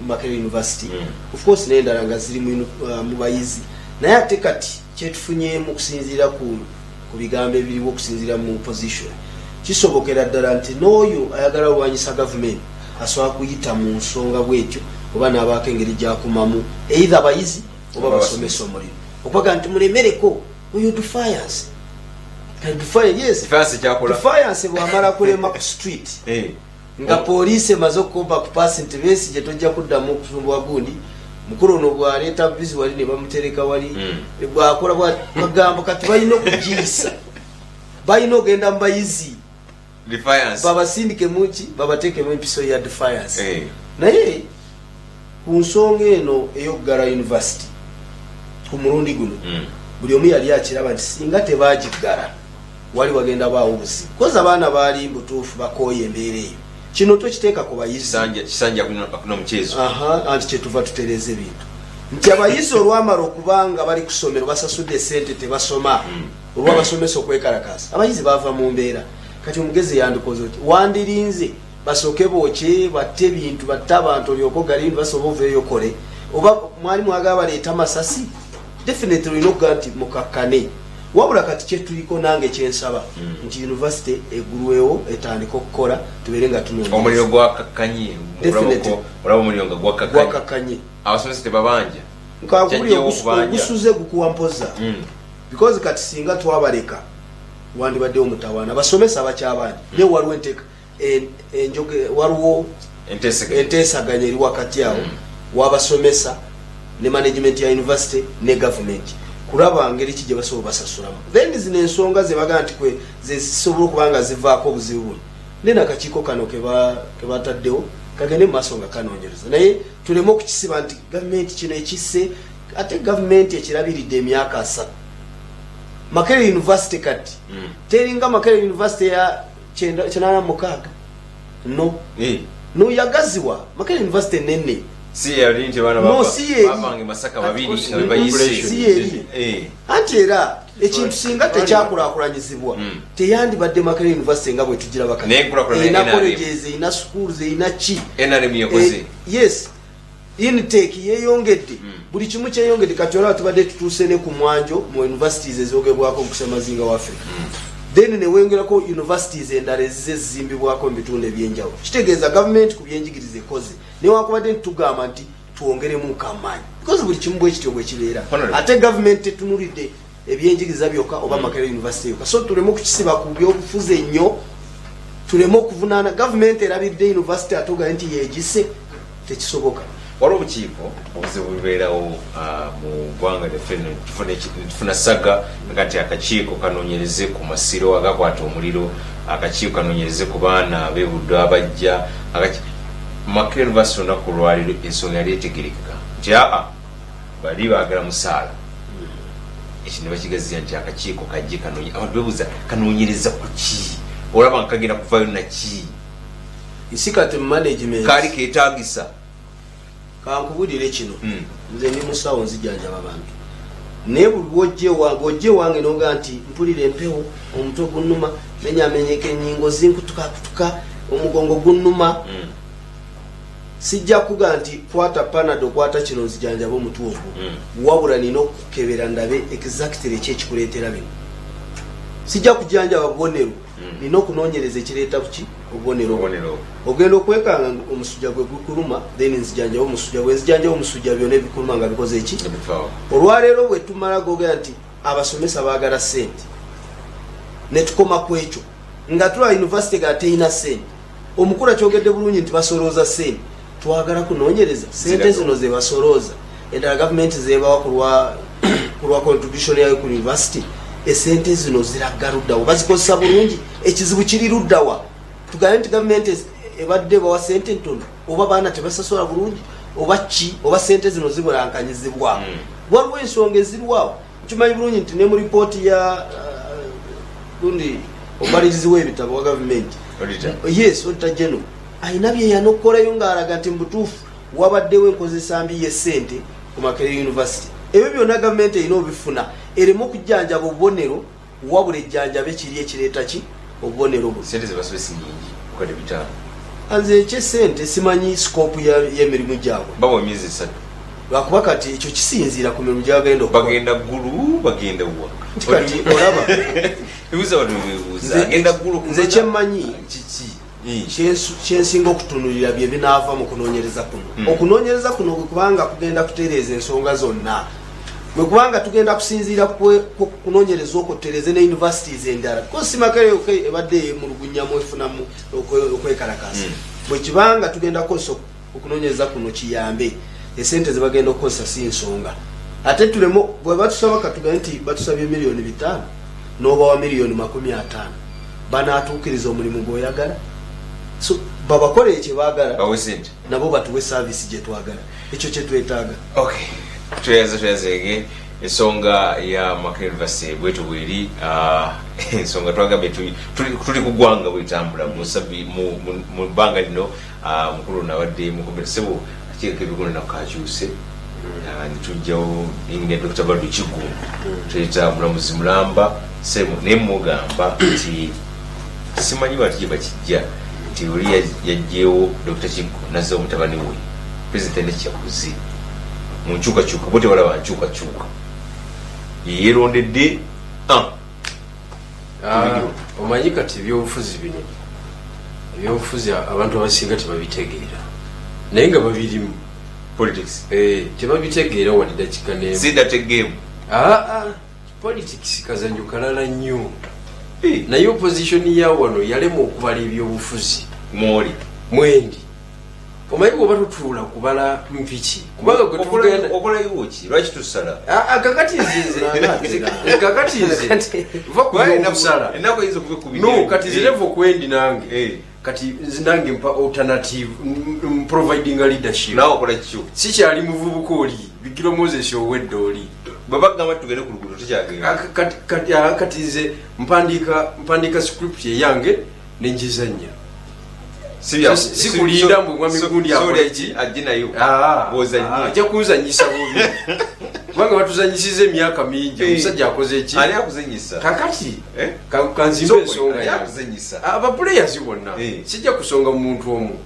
Makerere University, of course n'endala nga ziri mu bayizi. Naye ate kati kyetufunyemu okusinziira ku bigambo ebiriwo, okusinziira mu position, kisobokera ddala nti n'oyo ayagala olwanyisa gavumenti asobola kuyita mu nsonga bwetyo oba n'abaako engeri gyakumamu either abayizi oba oba basomesa omuliro okwaga nti mulemereko oyo defiance. Kati defiance, yes. Defiance kyakola. Defiance bwamala kulema ku street nga poliisi emaze okukomba ku paasi nti Besigye tojja kuddamu okusumbwa gundi mukulu ono bwaleeta bizi wali ne bamutereka wali, bwakola bagamba kati balina okugiyisa, balina ogenda mu bayizi Defiance. Babasindike muki, babateekemu empiso ya defiance. Naye ku nsonga eno ey'okugala university ku mulundi guno, buli omu yali akiraba nti singa tebagiggala wali wagenda baawo obuzibu, 'cause abaana baali butuufu bakooye embeera eyo. Kino tokiteeka ku bayizi. Kisanja akuna muchezo. Aha, anti kyetuva tutereeza ebintu nti abayizi olwamala okubanga bali ku ssomero basasudde esente tebasoma olwabasomesa okwekalakaasa, abayizi bava mu mbeera. Kati omugezi yandikoze oti wandirinze basooke bookye, batte ebintu, batte abantu, olyoke ogale university oba oveeyo kole. Oba mwali mwagala baleeta masasi? Definitely olina okugaa nti mukakkane. Wabula kati kyetuliko, nange kyensaba nti university egulwewo, etandike okukola, tubeere nga Omuliro tunoonyereza. gwakakkanye. Definitely. Olaba omuliro nga gwakakkanye. Gwakakkanye. Abasomesa tebabanja. Nkakubuli. Kyajjewo okubanja. Ogusuze gukuwa mpoza, because kati singa twabaleka wandibaddewo mutawaana. Abasomesa bakyabanja, naye waliwo enteeka enjoge, waliwo Enteeseganya. Enteesaganya eri wakati awo wabasomesa ne management ya university ne government, kulaba ngeri ki gye basobola basasulamu. Then zino ensonga zebagaa nti kwe zezisobola okuba nga zivaako obuzibu buno, then akakiiko kano kebataddewo kagende mu maaso nga kanoonyereza, naye tuleme okukisiba nti gavumenti kino ekisse, ate gavumenti ekirabiridde emyaka 30. Makerere University kati teringa Makerere University ya 86, no. No, yagaziwa. Makerere University nene. Si yali nti abaana No, si yeri. bavanga e Masaka babiri nga be bayise. Si yeri. Anti era ekintu singa tekyakulaakulanyizibwa, teyandibadde Makerere University nga bwe tugiraba kati. Naye enkulaakulana Erina NRM. colleges, erina schools, erina ki. NRM yakoze. Yes, intake yeyongedde, buli kimu kyeyongedde. Kati olaba tubadde tutuuse ne ku mwanjo mu universities ezogebwako mu kusemazinga wa Africa, then neweyongerako universities endala ezize zizimbibwako mu bitundu ebyenjawulo. Kitegeeza gavumenti ku byenjigiriza ekoze, newankubadde nti tugamba nti twongeremu kamaanyi, because buli kimu bwe kityo bwe kibeera. Honorable. Ate gavumenti tetunulidde ebyenjigiriza byokka oba Makerere University yokka, so tuleme okukisiba ku byobufuzi ennyo, tuleme okuvunaana gavumenti erabidde university ate ogaye nti yegise, tekisoboka. Waliwo obukiiko, obuzibu bubeerawo mu ggwanga lyaffe, ne tufuna saga nga nti akakiiko kanoonyereze ku masiro agakwata omuliro, akakiiko kanoonyereze ku baana b'ebuddo abajja. Makerere University olunaku olwaliro ensonga yali etegerekeka nti aa bali baagala musaala, ekyo ne bakigaziya nti akakiiko kajje kanoonye. Abantu bebuuza, kanoonyereza ku ki? Olaba nga kagenda kuvayo naki? Isi kati mu management Kaali keetagisa? Kankubulire kino. Nze ndi musawo, nzijanjaba bantu, naye buli lwojja ewange, ojja ewange noga nti mpulira empewo, omutwe gunnuma, menyamenyeka, enyingo zinkutukakutuka, omugongo gunnuma, sijja kuga nti kwata Panado, kwata kino nzijanjaba omutwe ogwo. Wabula nina okukebera ndabe exactly ki ekikuleetera bino. Sijja kujanjaba bubonero, nina okunoonyereza ekireeta buki obubonero obwo. Obubonero. Ogenda okwekanga nga omusujja gwe gukuluma, then nzijanjaba omusujja. Bwe nzijanjaba omusujja, byonna ebikuluma nga bikoze eki? Ebifaawo. Olwaleero bwe tumala gogera nti abasomesa baagala sente, netukoma ku ekyo nga tulaba university ga teyina sente. Omukulu akyogedde bulungi nti basolooza sente, twagala kunoonyereza sente zino zebasolooza, endala gavumenti zebawa kulwa contribution yayo ku university. Esente zino ziraga luddawa? Bazikozesa bulungi? Ekizibu kiri luddawa? Tugambe nti gavumenti ebadde bawa sente ntono, oba baana tebasasula bulungi, oba ki, oba sente zino zibulankanyizibwa? Waliwo ensonga eziriwawo. Nkimanyi bulungi nti ne mu ripooti ya gundi omubalirizi w'ebitabo wa gavumenti, Auditor. yes, auditor general, ayina byeyanokolayo ng'alaga nti mubutuufu wabaddewo enkozesa mbi y'essente ku Makerere University. Ebyo byonna gavumenti erina obifuna, ereme okujjanjaba obubonero, wabula ejjanjabe kiri ekireeta ki obubonero buno. Sente zebasome si nyingi, 5,000. Nze ekyesente simanyi scope y'emirimu gyabwe. Bawa emyezi 3. Lwakuba kati ekyo kisinziira ku mirimu gyagenda okukola. Bagenda Ggulu, bagenda wa? Nti kati olaba Ebibuuzo abantu bebuuza, agenda Ggulu. Nze kyemmanyi, Kiki? Kyensinga okutunulira bye binaava mu kunoonyereza kuno. Okunoonyereza kuno bwe kubanga kugenda kutereeza ensonga zonna, bwe kubanga tugenda kusinziira ku kunoonyereza okwo tutereeze ne universities endala, because si Makerere yokka ebadde eyemulugunyamu, efunamu okwekalakaasa. Bwe kibanga tugenda kukozesa okunoonyereza kuno kiyambe, esente zebagenda okukozesa si nsonga. Ate tuleme bwe batusaba, katugambe nti batusabye 5 miliyoni, n'obawa 50 miliyoni, banaatuukiriza omulimu gw'oyagala? So babakolere kye baagala. Bawe sente. Nabo batuwe service gye twagala, ekyo kye twetaaga. Okay, tweyaza, tweyazege. Ensonga ya Makerere University bwetu bweri. Ensonga twagambye tuli ku ggwanga bwetambula mu bbanga lino. Mukulu nabadde mukomere sebo akireka ebikono nakakyuse, netujjawo inga Dr. Badu Kigu, tuyita mulamuzi mulamba sebo, naye mugamba nti simanyi bati gye bakijja nti oli yajjewo Dr. Kigu nazzawo mutabani we, president alina kyakuze. Mu nkyukakyuka bo tebalaba nkyukakyuka, yeyerondedde. Omanyi kati ebyobufuzi bino, ebyobufuzi abantu abasinga tebabitegeera, naye nga babirimu. Politics. Tebabitegeera wadde dakika nemu. Sidategemu. Politics kazanyo kalala nnyo, naye opposition ya wano yalema okubala ebyobufuzi. Mwoli. Mwendi. Omanyi bwoba tutuula kubala mpiki, kubanga gwe tuvugana Okolayo ki? Lwaki tusala? Kakati nze kakati nze va ku byokusala. Ennaku eyinza okuba ekumi. No, kati nze level kwendi nange, kati nze nange mpa alternative, providing a leadership. Nawe okola kikyo. Sikyali muvubuka oli Bigirwa Moses owedde oli. Bwebagamba tugende ku luguudo, tukyagenda. Kati nze mpandiika script eyange nenjizanya. Sikulinda mbu mwami gundi akola ki. Ajje nayo. Ah, Bw'ozanye. Ajja kunzanyisa bubi, kubanga batuzanyisiza emyaka mingi. Omusajja akoze ki? Ani akuzanyisa? Kakati Eh? kanzimbe ensonga Ani yange. akuzanyisa? Abaplayers bonna, sijja kusonga mu muntu omu.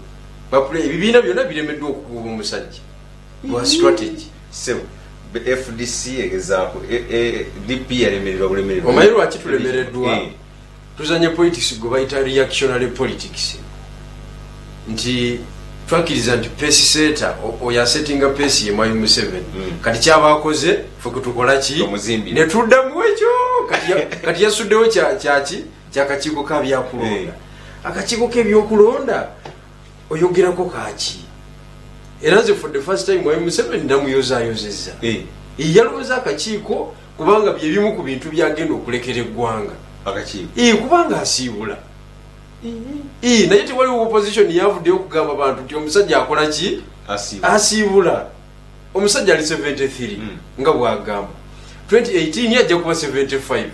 Ebibiina byonna biremeddwa okukuba omusajja lwa strategy. Sebo, FDC egezaako, DP yalemererwa bulemererwa. Omanyi lwaki tulemereddwa? Tuzanya politics gwe bayita reactionary politics, nti twakkiriza nti pace setter oyo asettinga pace ye Mwami Museveni. Kati kyaba akoze fe kutukola ki? Omuzimbire. Ne tuddamu ekyo. Kati yasuddewo kyaki kyakakiiko ka byakulonda. Akakiiko k'ebyokulonda oyogerako kaki? Era nze for the first time Mwami Museveni namuyozayozezza. Yalowooza akakiiko kubanga byebimu ku bintu byagenda okulekera eggwanga. Akakiiko. Kubanga asiibula. Naye tewaliwo opposition yavuddeyo okugamba bantu nti omusajja akola ki? Asiibula. Asiibula. Omusajja ali 73 nga bwagamba, 2018 ajja kuba 75.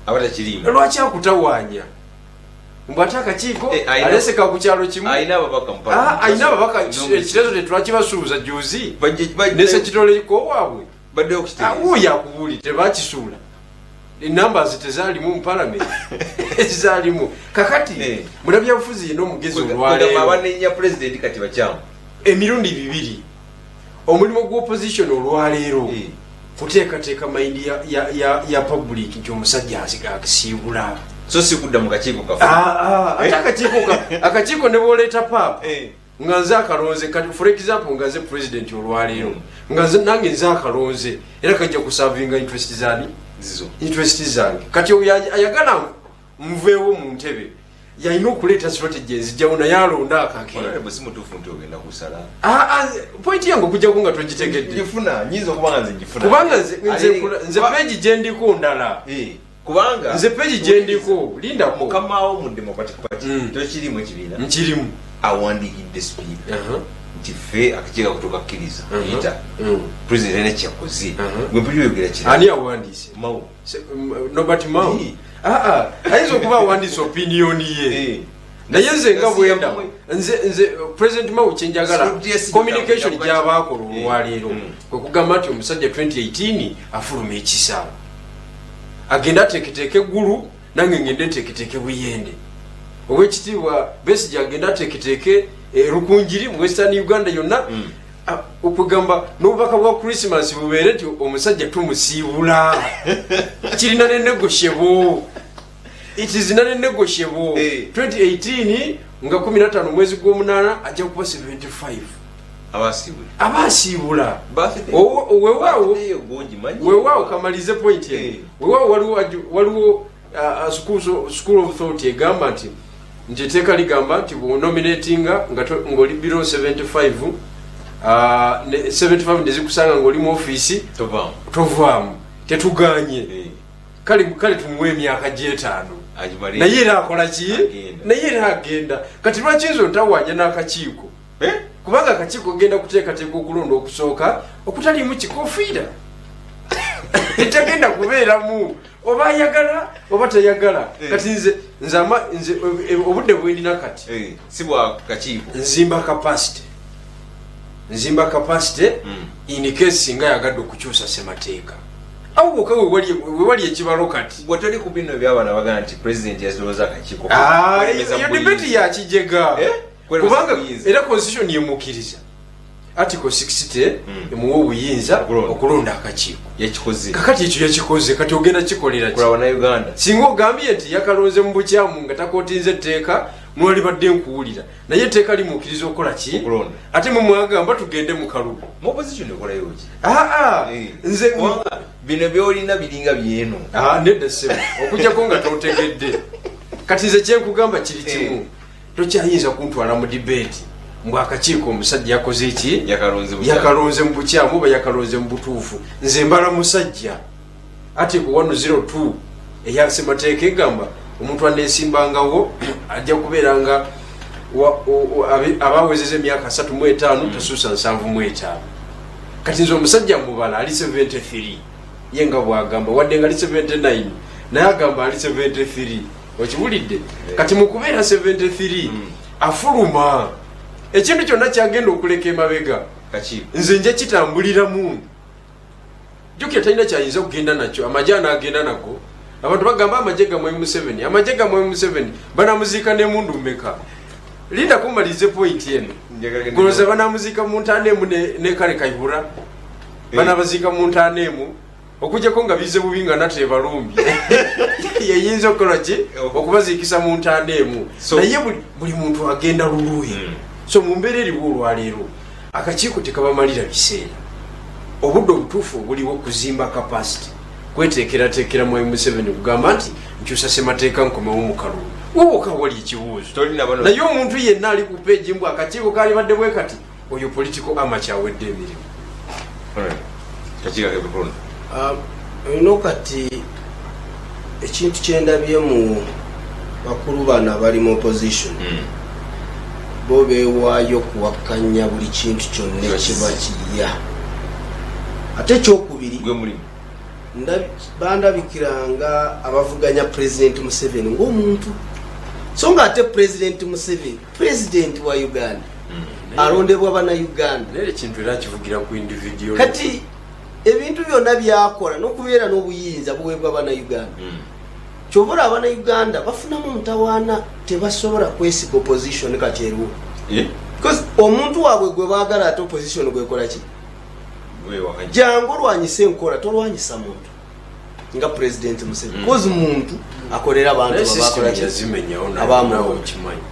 Aba takiriimu. Lwaki akutawaanya mbu ate akakiiko? Aleseka ku kyalo kimu. Alina ababaka mu Ah, parliament. alina ababaka. No, Ekirezo tetwakibasuuza juzi Bajje nesekitoleko waabwe. Baddeyo okukitegeeza. Wuuyo akubuulire, tebakisuula. Enumbers tezaalimu mu parliament, ezaalimu. Kakati munabyabufuzi yina omugezi Kugamba olwaleero abanenya pulezidenti kati bakyamu. Emirundi bibiri, omulimu gw'opposition olwaleero kuteekateeka mind ya public nti omusajja asiibula. So si kudda mu kakiiko kafe. Ate akakiiko ne bwoleeta paapa nga nze akalonze, kati for example nga nze president olwaleero, nga nange nze akalonze, era kajja kuservinga interest zani? Zizo. Interest zange. Kati oyo ayagala nveewo mu ntebe yalina okuleeta strategy ezijjawo, naye alonda akake. Honorable, si mutuufu nti ogenda kusala. Point yange okujjako nga togitegedde. Ngifuna, nyinza okuba nga nze ngifuna. Kubanga nze page gyendiko ndala. Kubanga Nze page gyendiko, lindako. Mukamawo mu Democratic Party, tokirimu ekibiina? Nkirimu. Awandiikidde sipiika nti ffe akakiiko ako tukakkiriza yita president alina kyakoze. Gwe mpulira oyogera kira. Ani awandiise? Mao. Norbert Mao. Ayinza okuba awandiise opinion ye, naye nze nga bwenda nze President Mao kyenjagala, Script ye si communication gyabakola olwaleero kwe kugamba nti omusajja 2018 afuluma ekisaawe, agende ateeketeeke eggulu, nange ngende nteeketeeke Buyende. Owekitiibwa Besigye agende ateeketeeke Rukunjiri mu Western Uganda yonna. Okugamba n'obubaka bwa Christmas bubeere nti omusajja tumusiibula, kirina ne negotiable, it is not negotiable. 2018 nga 15 mwezi gw'omunaana ajja kuba 75. Abasiibula. Aba asiibula. Birthday gongi manyi. Weewaawo, kamalize point eno. Weewaawo, waliwo school of thought egamba nti etteeka ligamba nti bwonominatinga nga ng'oli below 75, 75 nezikusanga ng'oli mu ofiisi, Tovaamu. Tovaamu. Tetuganye. Kale tumuwe emyaka gyetaano, Agimale. naye era akola ki? Agenda. Naye era agenda. Kati lwaki nze ontawanya n'akakiiko? Kubanga akakiiko kagenda kuteekateeka okulonda okusooka okutaliimu kikofiira, tegenda kubeeramu oba ayagala oba tayagala. Kati nze obudde bwendina kati Si bwa kakiiko. Nzimba capacity, nzimba capacity in case singa yagadde okukyusa semateeka, awo wokka wewali ekibalo kati. Gwe toli ku bino ebyabaana bagamba nti president yazilowooza akakiiko. Ah, Kulemeza eyo buyinza. debate yakijega. Kulemeza Kubanga buyinza. era constitution yemukkiriza. Article 60 emuwa obuyinza Okulonda. okulonda akakiiko. Yakikoze. Kakati ekyo yakikoze, kati ogenda kikolera ki? Kulaba bannayuganda. Singa ogambye nti yakalonze mu bukyamu nga takotinze etteeka, mwalibadde nkuwulira, naye etteeka limukkiriza okukola ki? Okulonda. Ate mwe mwagamba tugende mu kalulu. Mu opposition ekolayo ki? Aa, nze Kubanga bino byolina biringa byeno. Ah, nedda ssebo, okujjako nga tontegedde. Kati nze kyenkugamba kiri kimu, tokyayinza kuntwala mu debate mbw akakiiko omusajja yakoze ki, Yakalonze bukyamu. yakalonze mu bukyamu oba yakalonze mu butuufu. Nze mbala musajja. Article 102 eya ssemateeka egamba omuntu aneesimbangawo ajja kubeera nga aba awezeza emyaka 35, tasuusa 75. Kati nze omusajja mubala ali 73, ye nga bwagamba, wadde nga ali 79, naye agamba ali 73. Okiwulidde? Kati mu kubeera 73, afuluma ekintu kyonna kyagenda okuleka emabega. Kakiiko. Nze nja kitambuliramu. Jjukira talina kyayinza kugenda nakyo. Amagye anaagenda nago, abantu bagamba amagye gamwe Museveni, amagye gamwe Museveni, banamuziika n'emundu mmeka? Linda kumalirize point eno. Njagala genda. Goloza banamuziika mu ntaana emu ne kale Kayihura, banabaziika mu ntaana emu, okujjako nga bize bubi nga nate ebalumbye, yeyinza okukola ki okubaziikisa mu ntaana emu. Naye buli muntu agenda lulwe. So mu mbeera eriwo olwaleero, akakiiko tekabamalira biseera. Obudde obutuufu obuliwo kuzimba capacity, kweteekerateekera mwami Museveni kugamba nti nkyusa semateeka, nkomewo mu kalulu. Wowoka wali ekibuuzo. Tolina bano. Naye omuntu yenna ali ku page mbw akakiiko kalibadde bwe kati, oyo political amateur, awedde emirimu. Alright. Kakiiko ak'ebyokulonda. Olina kati ekintu kyendabye mu bakulu bano abali mu opposition, bo beewaayo kuwakanya buli kintu kyonna ekiba kirya. Ate ekyokubiri, Gwe mulimu. Bandabikiranga abavuganya President Museveni ng'omuntu, so nga ate President Museveni president wa Uganda, alondebwa bannayuganda. Naye ekintu era kivugira ku individual. Kati ebintu byonna byakola n'okubeera n'obuyinza buweebwa bannayuganda. Kyova olaba abannayuganda bafunamu omutawaana, tebasobola kwesiga opposition kati eriwo, because omuntu waabwe gwe baagala, ate opposition gwekola ki? Wewakanya. Jangu olwanyisa enkola, tolwanyisa muntu nga President Museveni, because muntu akolera abantu. Naye system Babakola ki? yazimenyawo. Abaamu. Nawe okimanyi.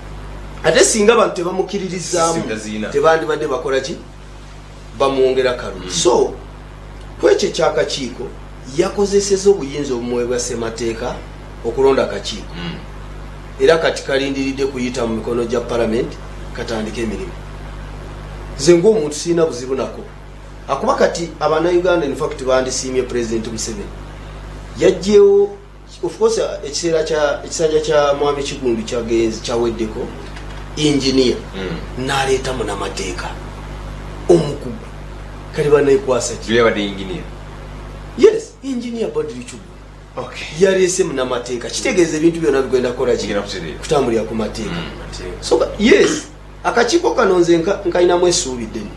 Ate singa abantu tebamukiririzaamu, System tazirina. tebandibadde bakola ki, bamwongera kalulu. So kwekyo ekyakakiiko, yakozeseza obuyinza obumuweebwa ssemateeka okulonda akakiiko, era kati kalindiridde kuyita mu mikono gya palamenti katandike emirimu. Nze ngaomuntu sirina buzibu nako, akuba kati abannayuganda infact bandisiimye President Museveni yajjewo. Of course ekiseera kya ekisanja kya mwami Kigundu kyagenzi kyaweddeko, engineer n'aleeta munamateeka omukugu, kali banaekwasa ki? Yabadde engineer. Yes, engineer Badru Kiggundu yaleese munamateeka, kitegeeza ebintu byonna bigenda kukola ki? Kigenda kutereera. Kutambulira ku mateeka. So yes, akakiiko kano nze nkalinamu essuubi ddene,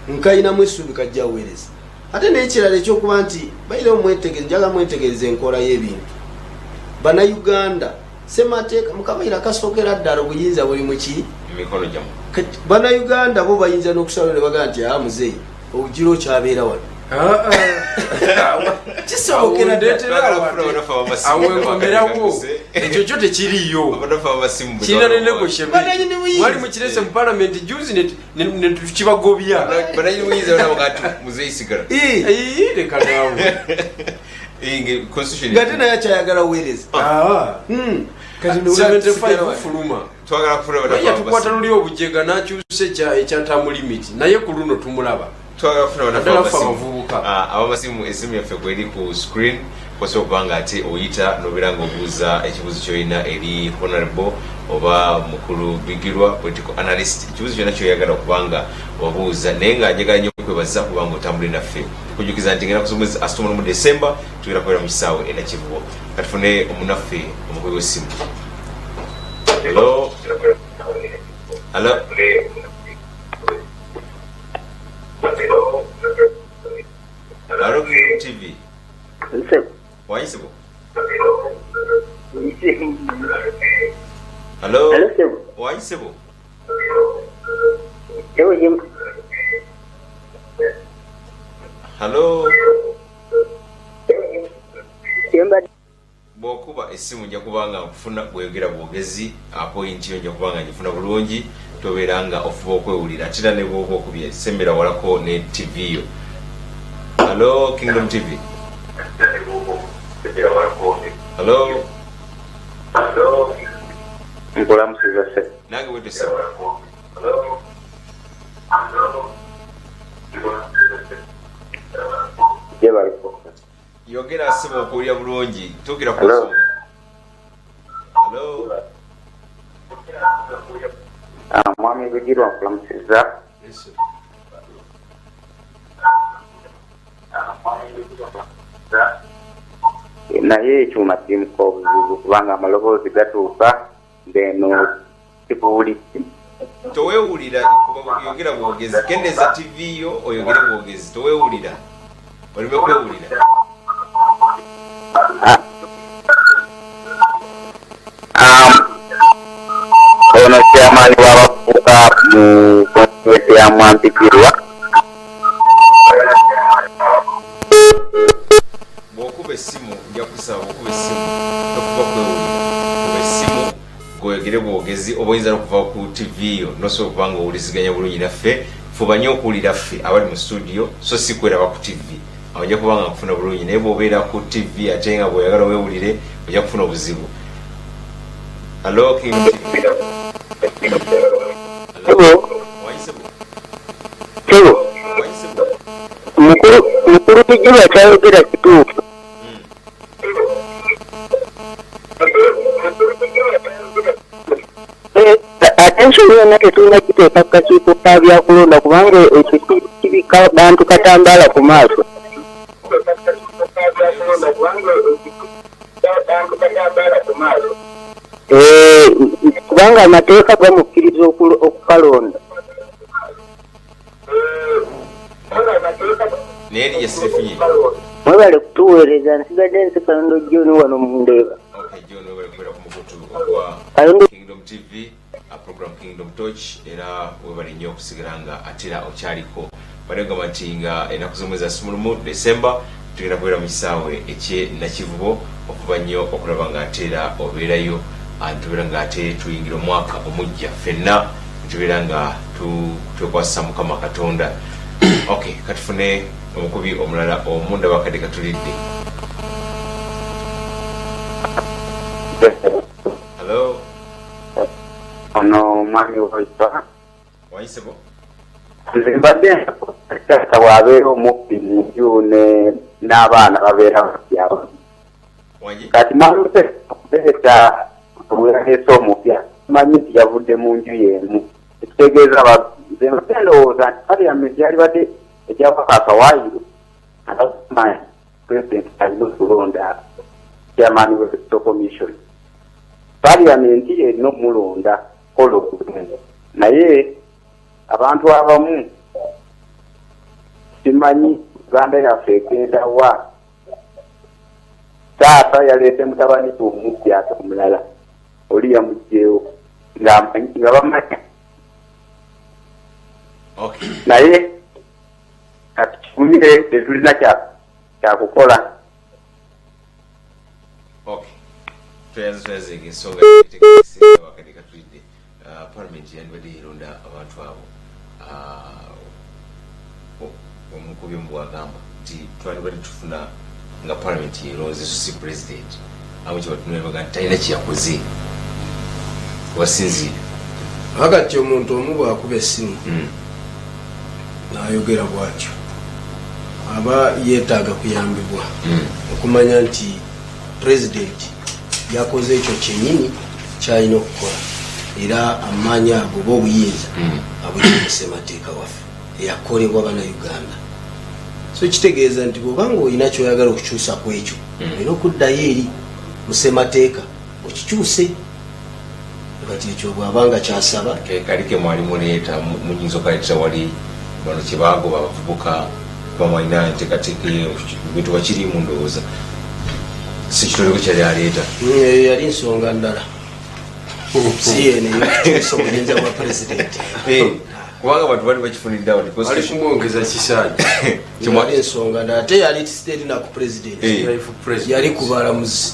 nkalinamu essuubi kajja weereza. Ate n'ekirala ekyokuba nti baire mwetegereze, njagala mwetegereze enkola y'ebintu. Bannayuganda, semateeka mukabaira kasookera ddala, obuyinza buli muki? Mikono gyammwe. Kati bannayuganda bo bayinza n'okusalawo ne bagamba nti, "Ah, muzeeyi, ogira okyabeera wano." Kisobokera ddala. Awo enkomerawo, ekyo kyo tekiriyo, Abanafe abasimu. Kirina ne negotiable. Bananyini buyinza. Mwali mukirese mu palamenti juzi ne tukibagobya. Bananyini buyinza bana bagati muzeeyi sigala. Ee, leka naawe. Constitution. Ngate naye akyayagala weereza. Ah. Kati nowulira 75 tusigala wano. fuluma. Twagala kufuna Naye yatukwata luli obujega n'akyusa ekya term limit, naye ku luno tumulaba. Twagala kufuna banafe Naddala ffe abasimu. abavubuka. Ah, abamasimu, esimu yaffe kweri ku screen, osobola okuba nga ate oyita nobeera nga obuuza ekibuuzo kyolina eri Honorable oba mukulu Bigirwa, political analyst, ekibuuzo kyonna kyoyagala okuba nga obuuza. Naye nga njagala nnyo okwebaza kuba nga otambule naffe, kujjukiza nti ngenda kusoma mwezi 31 Desemba tugenda kubeera mu kisaawe e Nakivubo. Katufune omunaffe omukubi w'essimu. Hello, hello. Hello, Kingdom TV. Wayisebo. Hello. Hello, sebo. Wayisebo. Ewe. Hallo, bwokuba essimu nja kuba nga nkufuna bweyogera bwogezi, apointi yo nja kuba nga ngifuna bulungi. Tobeera nga ofuba okwewulira, ate era ne bwoba okubye sembera walako ne TV yo. Hallo, Kingdom TV. Hallo. Nkulamusiza se. Nange bwetyo ssebo. Gyebaliko. Yogera ssebo, okuwulira bulungi, tuukira ku Hello. nsonga. Hallo. Ah, mwami Bigirwa, nkulamusiza. Naye ekyuma kirimuko obuzibu kubanga amaloboozi gatuuka ng'eno sikuwulidde. Towewulira, kuba yogera bwogezi, kendeeza TV yo oyogere bwogezi, towewulira, oleme kwewulira. Ono chairman w'abavubuka mu constituency ya Mwampikirwa. Bw'okuba essimu nja kusaba, bw'okuba essimu tofuba kwewulira, kuba essimu gweoyogere bwogezi, oba oyinza nokuva ku TV yo nosobola okuba nga owuliziganya bulungi naffe. Fuba nnyo okuwulira ffe abali mu studio, so si kweraba ku TV. Awo nja kuba nga nkufuna bulungi, naye bw'obeera ku TV ate nga bw'oyagala weewulire, ojja kufuna obuzibu. Hallo, Kingdom TV. Sebo. Wayisebo. Sebo. Wayisebo. Mukulu, mukulu Bigirwa kyayogera kituufu. Eh, ate ensonga yonna tetulina giteeka ku kakiiko ka byakulonda kubanga ekyo kibikka bantu katambaala ku maaso. Eh, kubanga amateeka gamukkiriza okukalonda. Naye erinnya sirifunye. Mwebale kutuweereza, nsigadde nze Kayondo John wano mu Ndeeba. Okay, John, webale kubeera ku mukutu ogwa Kayondo. Kingdom TV, a program Kingdom Torch, era webale nnyo okusigala nga atera okyaliko. Bade gamba nti nga ennaku z'omwezi 31 December tugenda kubeera mu kisaawe ekye Nakivubo, okuva nnyo okulaba nga ate era obeerayo, tubeera nga ate tuyingira omwaka omujja ffenna tubeera nga twekwasisa Mukama Katonda. Okay, katufune omukubi omulala omu, ndaba akadde katulidde. Hallo. Ono omwami Waiswa. Wayisebo. Nze mbadde taata bw'abeera omubbi mu nju n'abaana babeera babbi abamu. Wangi. Kati mwaluse okuleeta omweraleese omupya, manyi nti yavudde mu nju y'emu, ekitegeeza babbi. Nze mbadde ndowooza nti parliament yalibadde ejjawako akawaayiro abagamba nti president alina okulonda chairman w'electoral commission, parliament erina omulonda kola okulonda. Naye abantu abamu simanyi Uganda yaffe egenda wa. Taata yaleese mutabani we omubbi, ate omulala oli yamugjewo ng'amanyi nga bamanya. Naye kati kigumire, tetulina kyakukola. Okay, tweyanza, tweyanzenga ensonga wakadde katulidde. Parliament yandibadde yeronda abantu abo. Omukubi omu bwagamba nti twandibadde tufuna nga parliament yeronze so si president. Abo kyebatunulabaga nti talina kyeyakoze wasinziira. Akati omuntu omu bw'akuba essimu n'ayogera bw'atyo, aba yeetaaga kuyambibwa okumanya nti pulezidenti yakoze ekyo kyenyini kyalina okukola, era amaanyi ago oba obuyinza abugye mu ssemateeka waffe eyakolebwa Bannayuganda. So kitegeeza nti bw'obanga olina kyoyagala okukyusa ku ekyo, olina okuddayo eri mu ssemateeka okikyuse. Kati ekyo bw'abanga kyasaba, Kali ke mwali muleeta, muyinza okaleetera wali bano kyebagoba abavubuka, kuba mwalina enteekateeka ebintu bakirimu, ndowooza si kitoleko kyali aleeta. Eyo yali nsonga ndala, si eno eyokukyusa obuyinza bwa pulezidenti. Kubanga abantu bali bakifunidde awo nti Ali kumwongeza kisanja. Yali ensonga ndala, ate yali terina ku president. Yali ku balamuzi.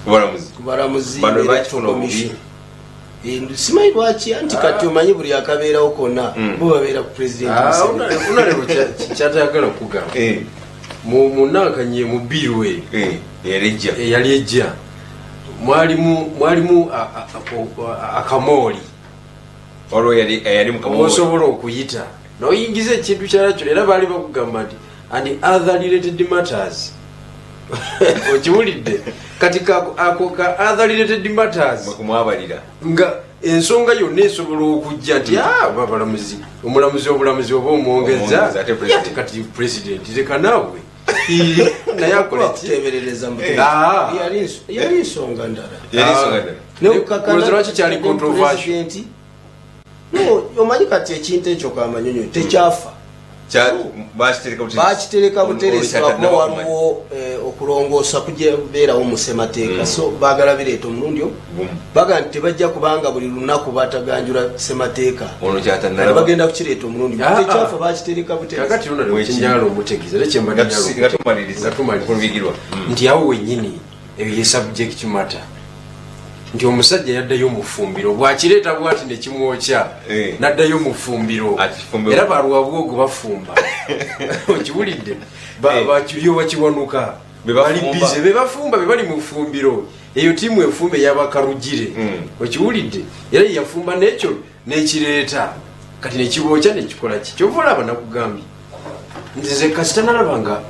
Kubalamuzi. Ku balamuzi. Bano Electoral bakifuna obubi. Commission. Simanyi lwaki, anti kati omanyi buli akabeerawo konna bo babeera ku president Museveni. Unalebo kyatayagala kugamba munakanye mu bill eyali ejja mwalimu akamooli. Waliwo eyali mu kamooli. Osobola okuyita noyingiza ekintu kyalakyo, era baali bakugamba nti "and other related matters". Okiwulidde? Kati ako ka "other related matters" kumwabalira nga ensonga yonna esobola okujja nti, "Ah, babalamuzi, omulamuzi, obulamuzi oba omwongeza." Omwongeza, ate president. Ate kati president leka naawe naye akole ki? Kuteeberereza mu Ah. Yali nsonga ndala. Yali nsonga ndala. Nokukakana Olowooza lwaki kyali controversial? President. No, omanyi kati ekintu ekyo kamanyonyo tekyafa. Bakitereka buteresi. Bakitereka buteresi Olwo lwakuba kyatannaba. Waliwo okulongoosa kubeerawo mu ssemateeka, so baagala bireeta omulundi ogwo. Gumu. Baga nti tebajja, kubanga buli lunaku bataganjula ssemateeka. Ono Kati kyatanalaba. bagenda kukireeta omulundi gumu. Ah, ah. Tekyafa, bakitereka buteresi. Kakati luno kyenjagala omutegeeza era kyembadde Nga tumaliriza. nga tumaliriza. Okulubigirwa. Nti awo wennyini eyo ye subject matter, nti omusajja yaddayo mu ffumbiro bwakireeta bwati nekimwokya, naddayo mu ffumbiro. Akifumbe- Era balwabwogo bafumba, okiwulidde? Bakiryowa kiwanuka Be bali bafumba. bize, bebafumba, bebali mu ffumbiro. Eyo tiimu efumba eyabakarugire, okiwulidde? Era yeyafumba nekyo nekireeta, kati nekibokya nekikola ki? Kyova olaba nakugambye nti nze kasita nalaba nga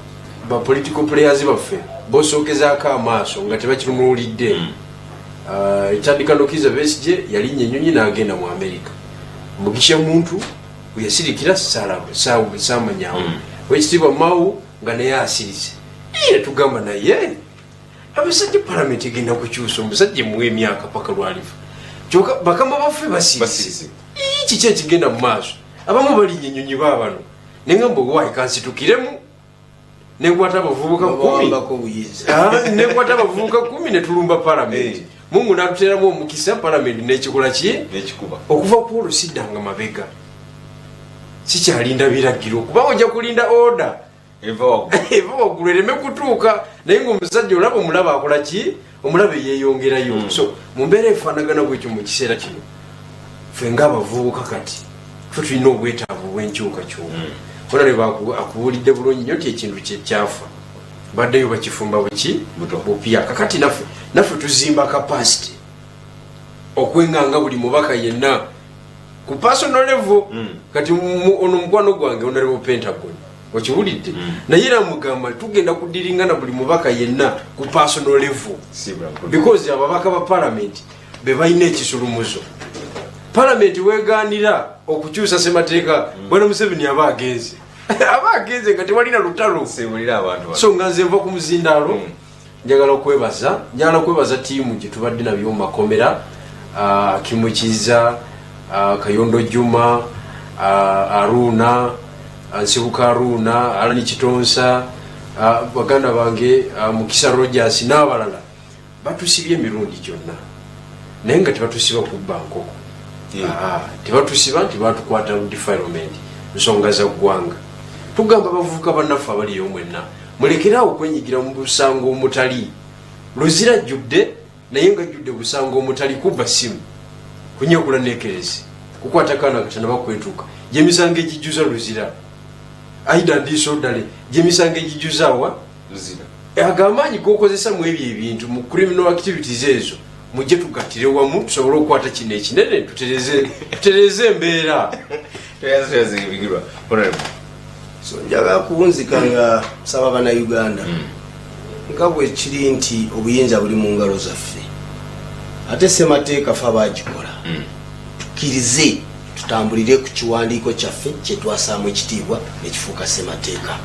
ba political players baffe bosookezaako amaaso nga tebakirunuulidde. Ah, etandika nokiza Besigye yalinnya ennyonyi n'agenda mu America. Mugisha Muntu weyasirikira saamanyawo. Wekitiibwa Mawu nga naye asirise, era tugamba naye abasajja palamenti egenda kukyusa omusajja emuwa emyaka paka lwalifa, kyokka bakama baffe basirise. Basirise. Ii, kiki ekigenda mu maaso? Abamu balinnya ennyonyi baabano, nengamba owaayi kansitukiremu nenkwata abavubuka 10. Babawambako obuyinza. Ah, nekwata abavubuka 10 netulumba palamenti. Mungu natuteramu omukisa, palamenti nekikola ki? Nekikuba. Okuva ku olwo siddanga mabega, sikyalinda biragiro, kubanga ojja kulinda order Eva waggulu. eva waggulu ereme kutuuka, naye ngaomusajja olaba omulaba akola ki? Omulaba eyeyongerayo. So mu mbeera efaanagana bwekyo mu kiseera kino, ffe ngaabavubuka kati fe tulina obwetaavu bw'enkyukakyuka. Ona ne akubuulidde bulungi nnyo nti ekintu kyekyafa baddeyo bakifumba buki? Buto. Bupya. Kakati naffe tuzimba capacity okwenganga buli mubaka yenna ku personal level. Kati ono mukwano gwange Honorable Pentagon, okiwulidde? Naye era mugamba tugenda kudiringana buli mubaka yenna ku personal level, Sibula mukulu. because ababaka ba palamenti be balina ekisulumuzo. Palamenti weganira okukyusa semateeka, bwana Museveni aba agenze, aba agenze nga tewalina lutalo. Sibulira abantu bano. So nga nze nva ku muzindaalo, njagala okwebaza tiimu gye tubadde nabyo mu makomera, Kimukiza, Kayondo Juma, Aruna, Nsibuka Aruna, Alani Kitonsa, baganda bange, Mukisa Rogers n'abalala. Batusibye emirundi gyonna, naye nga tebatusiba kubba nkoko. Ah, tebatusiba nti batukwata defilement, nsonga za ggwanga. Tugamba abavubuka bannaffe abaliyo mwenna, mulekeraawo okwenyigira mu busango omutali. Luzira ajjudde, naye nga ajjudde busango omutali: kubba simu, kunyakula nekerezi, kukwata kaana katanaba kwetuuka. Gyemisango egijjuza Luzira. Aida ndiisoddale, gyemisango egijjuza awa. Luzira. Agamaanyi gokozesa mu ebyo ebintu, mu criminal activities ezo, mujje tugattire wamu tusobole okukwata kino ekinene, tutereze embeera. Toyaza bigirwa. Honorable. So njagala kuwunzika nga nsaba Bannayuganda, nga bwe kiri nti obuyinza buli mu ngalo zaffe, ate semateeka fe abagikola, tukkirize tutambulire ku kiwandiiko kyaffe kyetwasaamu ekitiibwa nekifuuka semateeka.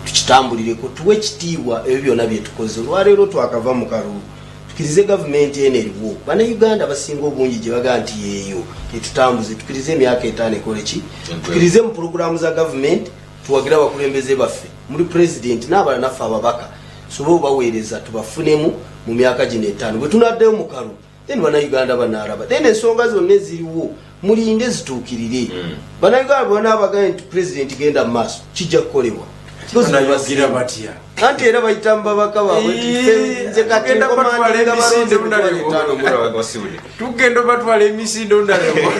Tukitambulireko, tuwe ekitiibwa ebyo byonna byetukoze. Olwaleero twakava mu kalulu, tukirize gavumenti eno eriwo, Bannayuganda basinga obungi gye bagaa nti yeeyo etutambuze. Tukirize emyaka 5 ekole ki? Tukirize mu puroguramu za gavumenti, tuwagire abakulembeze baffe muri pulezidenti n'abalala, naffe ababaka sobe obaweereza tubafunemu mu myaka gino 5. Bwe tunaddeyo mu kalulu, Then Bannayuganda banaalaba, then ensonga zonna eziriwo mulinde zituukirire. Bannayuganda bwe banaabagambye nti president genda mu maaso, kijja kukolebwa. Banayogira batya? Anti era bayita mu babaka baabwe nti nze kati Tugenda batwala nkomandinga emisinde balonze ndalebo. 50,000. Wasibudde. Tugenda batwala emisinde ndalebo.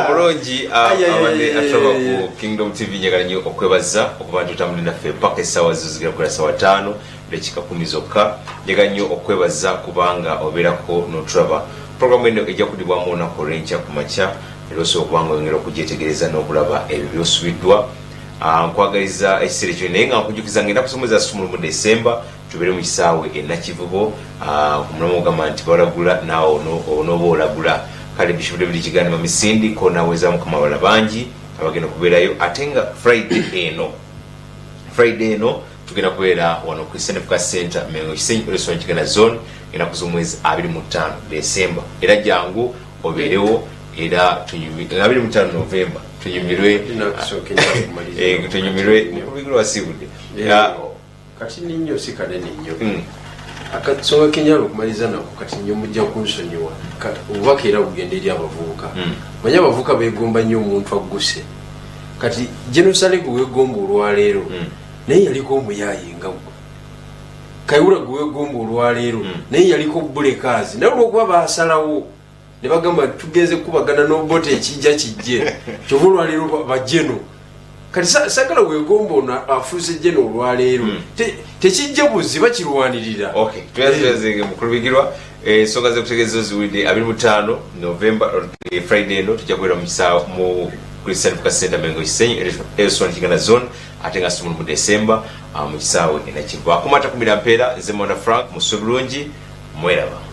Omulungi Ay, ay, abadde ay, atulaba ay, ay. ku Kingdom TV, njagala nnyo okwebaza okuba nti otambulire naffe paka essaawa zo zigera kukola sawa 5:10 zokka. Njagala nnyo okwebaza kubanga obeerako n'otulaba. Programu eno ejja kudibwamu olunaku olw'enkya ku makya, era osobola okuba nga oyongera okugyetegereza n'okulaba ebyo byosubiddwa. Nkwagaliza ekiseera ekyo, naye nga nkujukiza ngenda kusomeza sumulu mu Desemba, tubeere mu kisaawe e Nakivubo. Ku mulamu ogamba nti balagula, naawe onooba olagula. Kale Bishop David Kiganda Mamisindi ko naweza mukama abalala bangi abagenda okubeerayo. Ate nga Friday eno tugenda kubeera wano ku Christian Focus Center, Mengo, Kisenyi, Restaurant, Kiganda Zone, enaku z'omwezi 25 Desemba. Era jangu obeerewo, era 25 Novemba tunyumirwe. Nakusooka kumaliriza. Tunyumirwe mukubigirwa wasiibudde. Kati ninyo si kanene nnyo. Akasonga kenyala okumaliriza nako kati nnyo, mujja kunsonyiwa. Obubaka era bugenda eri abavubuka. Manye abavubuka begomba nnyo omuntu agguse. Kati Genosale gwe wegomba olwaleero, naye yaliko omuyaaye nga gwe. Kayihura gwe wegomba olwaleero, naye yaliko bulekaazi, naye olwokuba basalawo ne bagamba tugenze kubagana n'Obote, ekijja kijje. Kyova olwaleero bajeno. Kati sagala wegomba ono afuuse jeno olwaleero. Tekijja buzi, bakirwanirira. Okay, tuyazenge mukulu Bigirwa. Ensonga zekutegeeza ziwulidde. 25 November, Friday eno, tujja kubeera mu kisaawe mu Christian Focus Center, Mengo, Kisenyi, Elson, Kiganda Zone. Ate nga sumulu mu December, mu kisaawe e Nakivubo. Akumata kumira mpeera, nze Mwana Frank muswe bulungi, mweraba.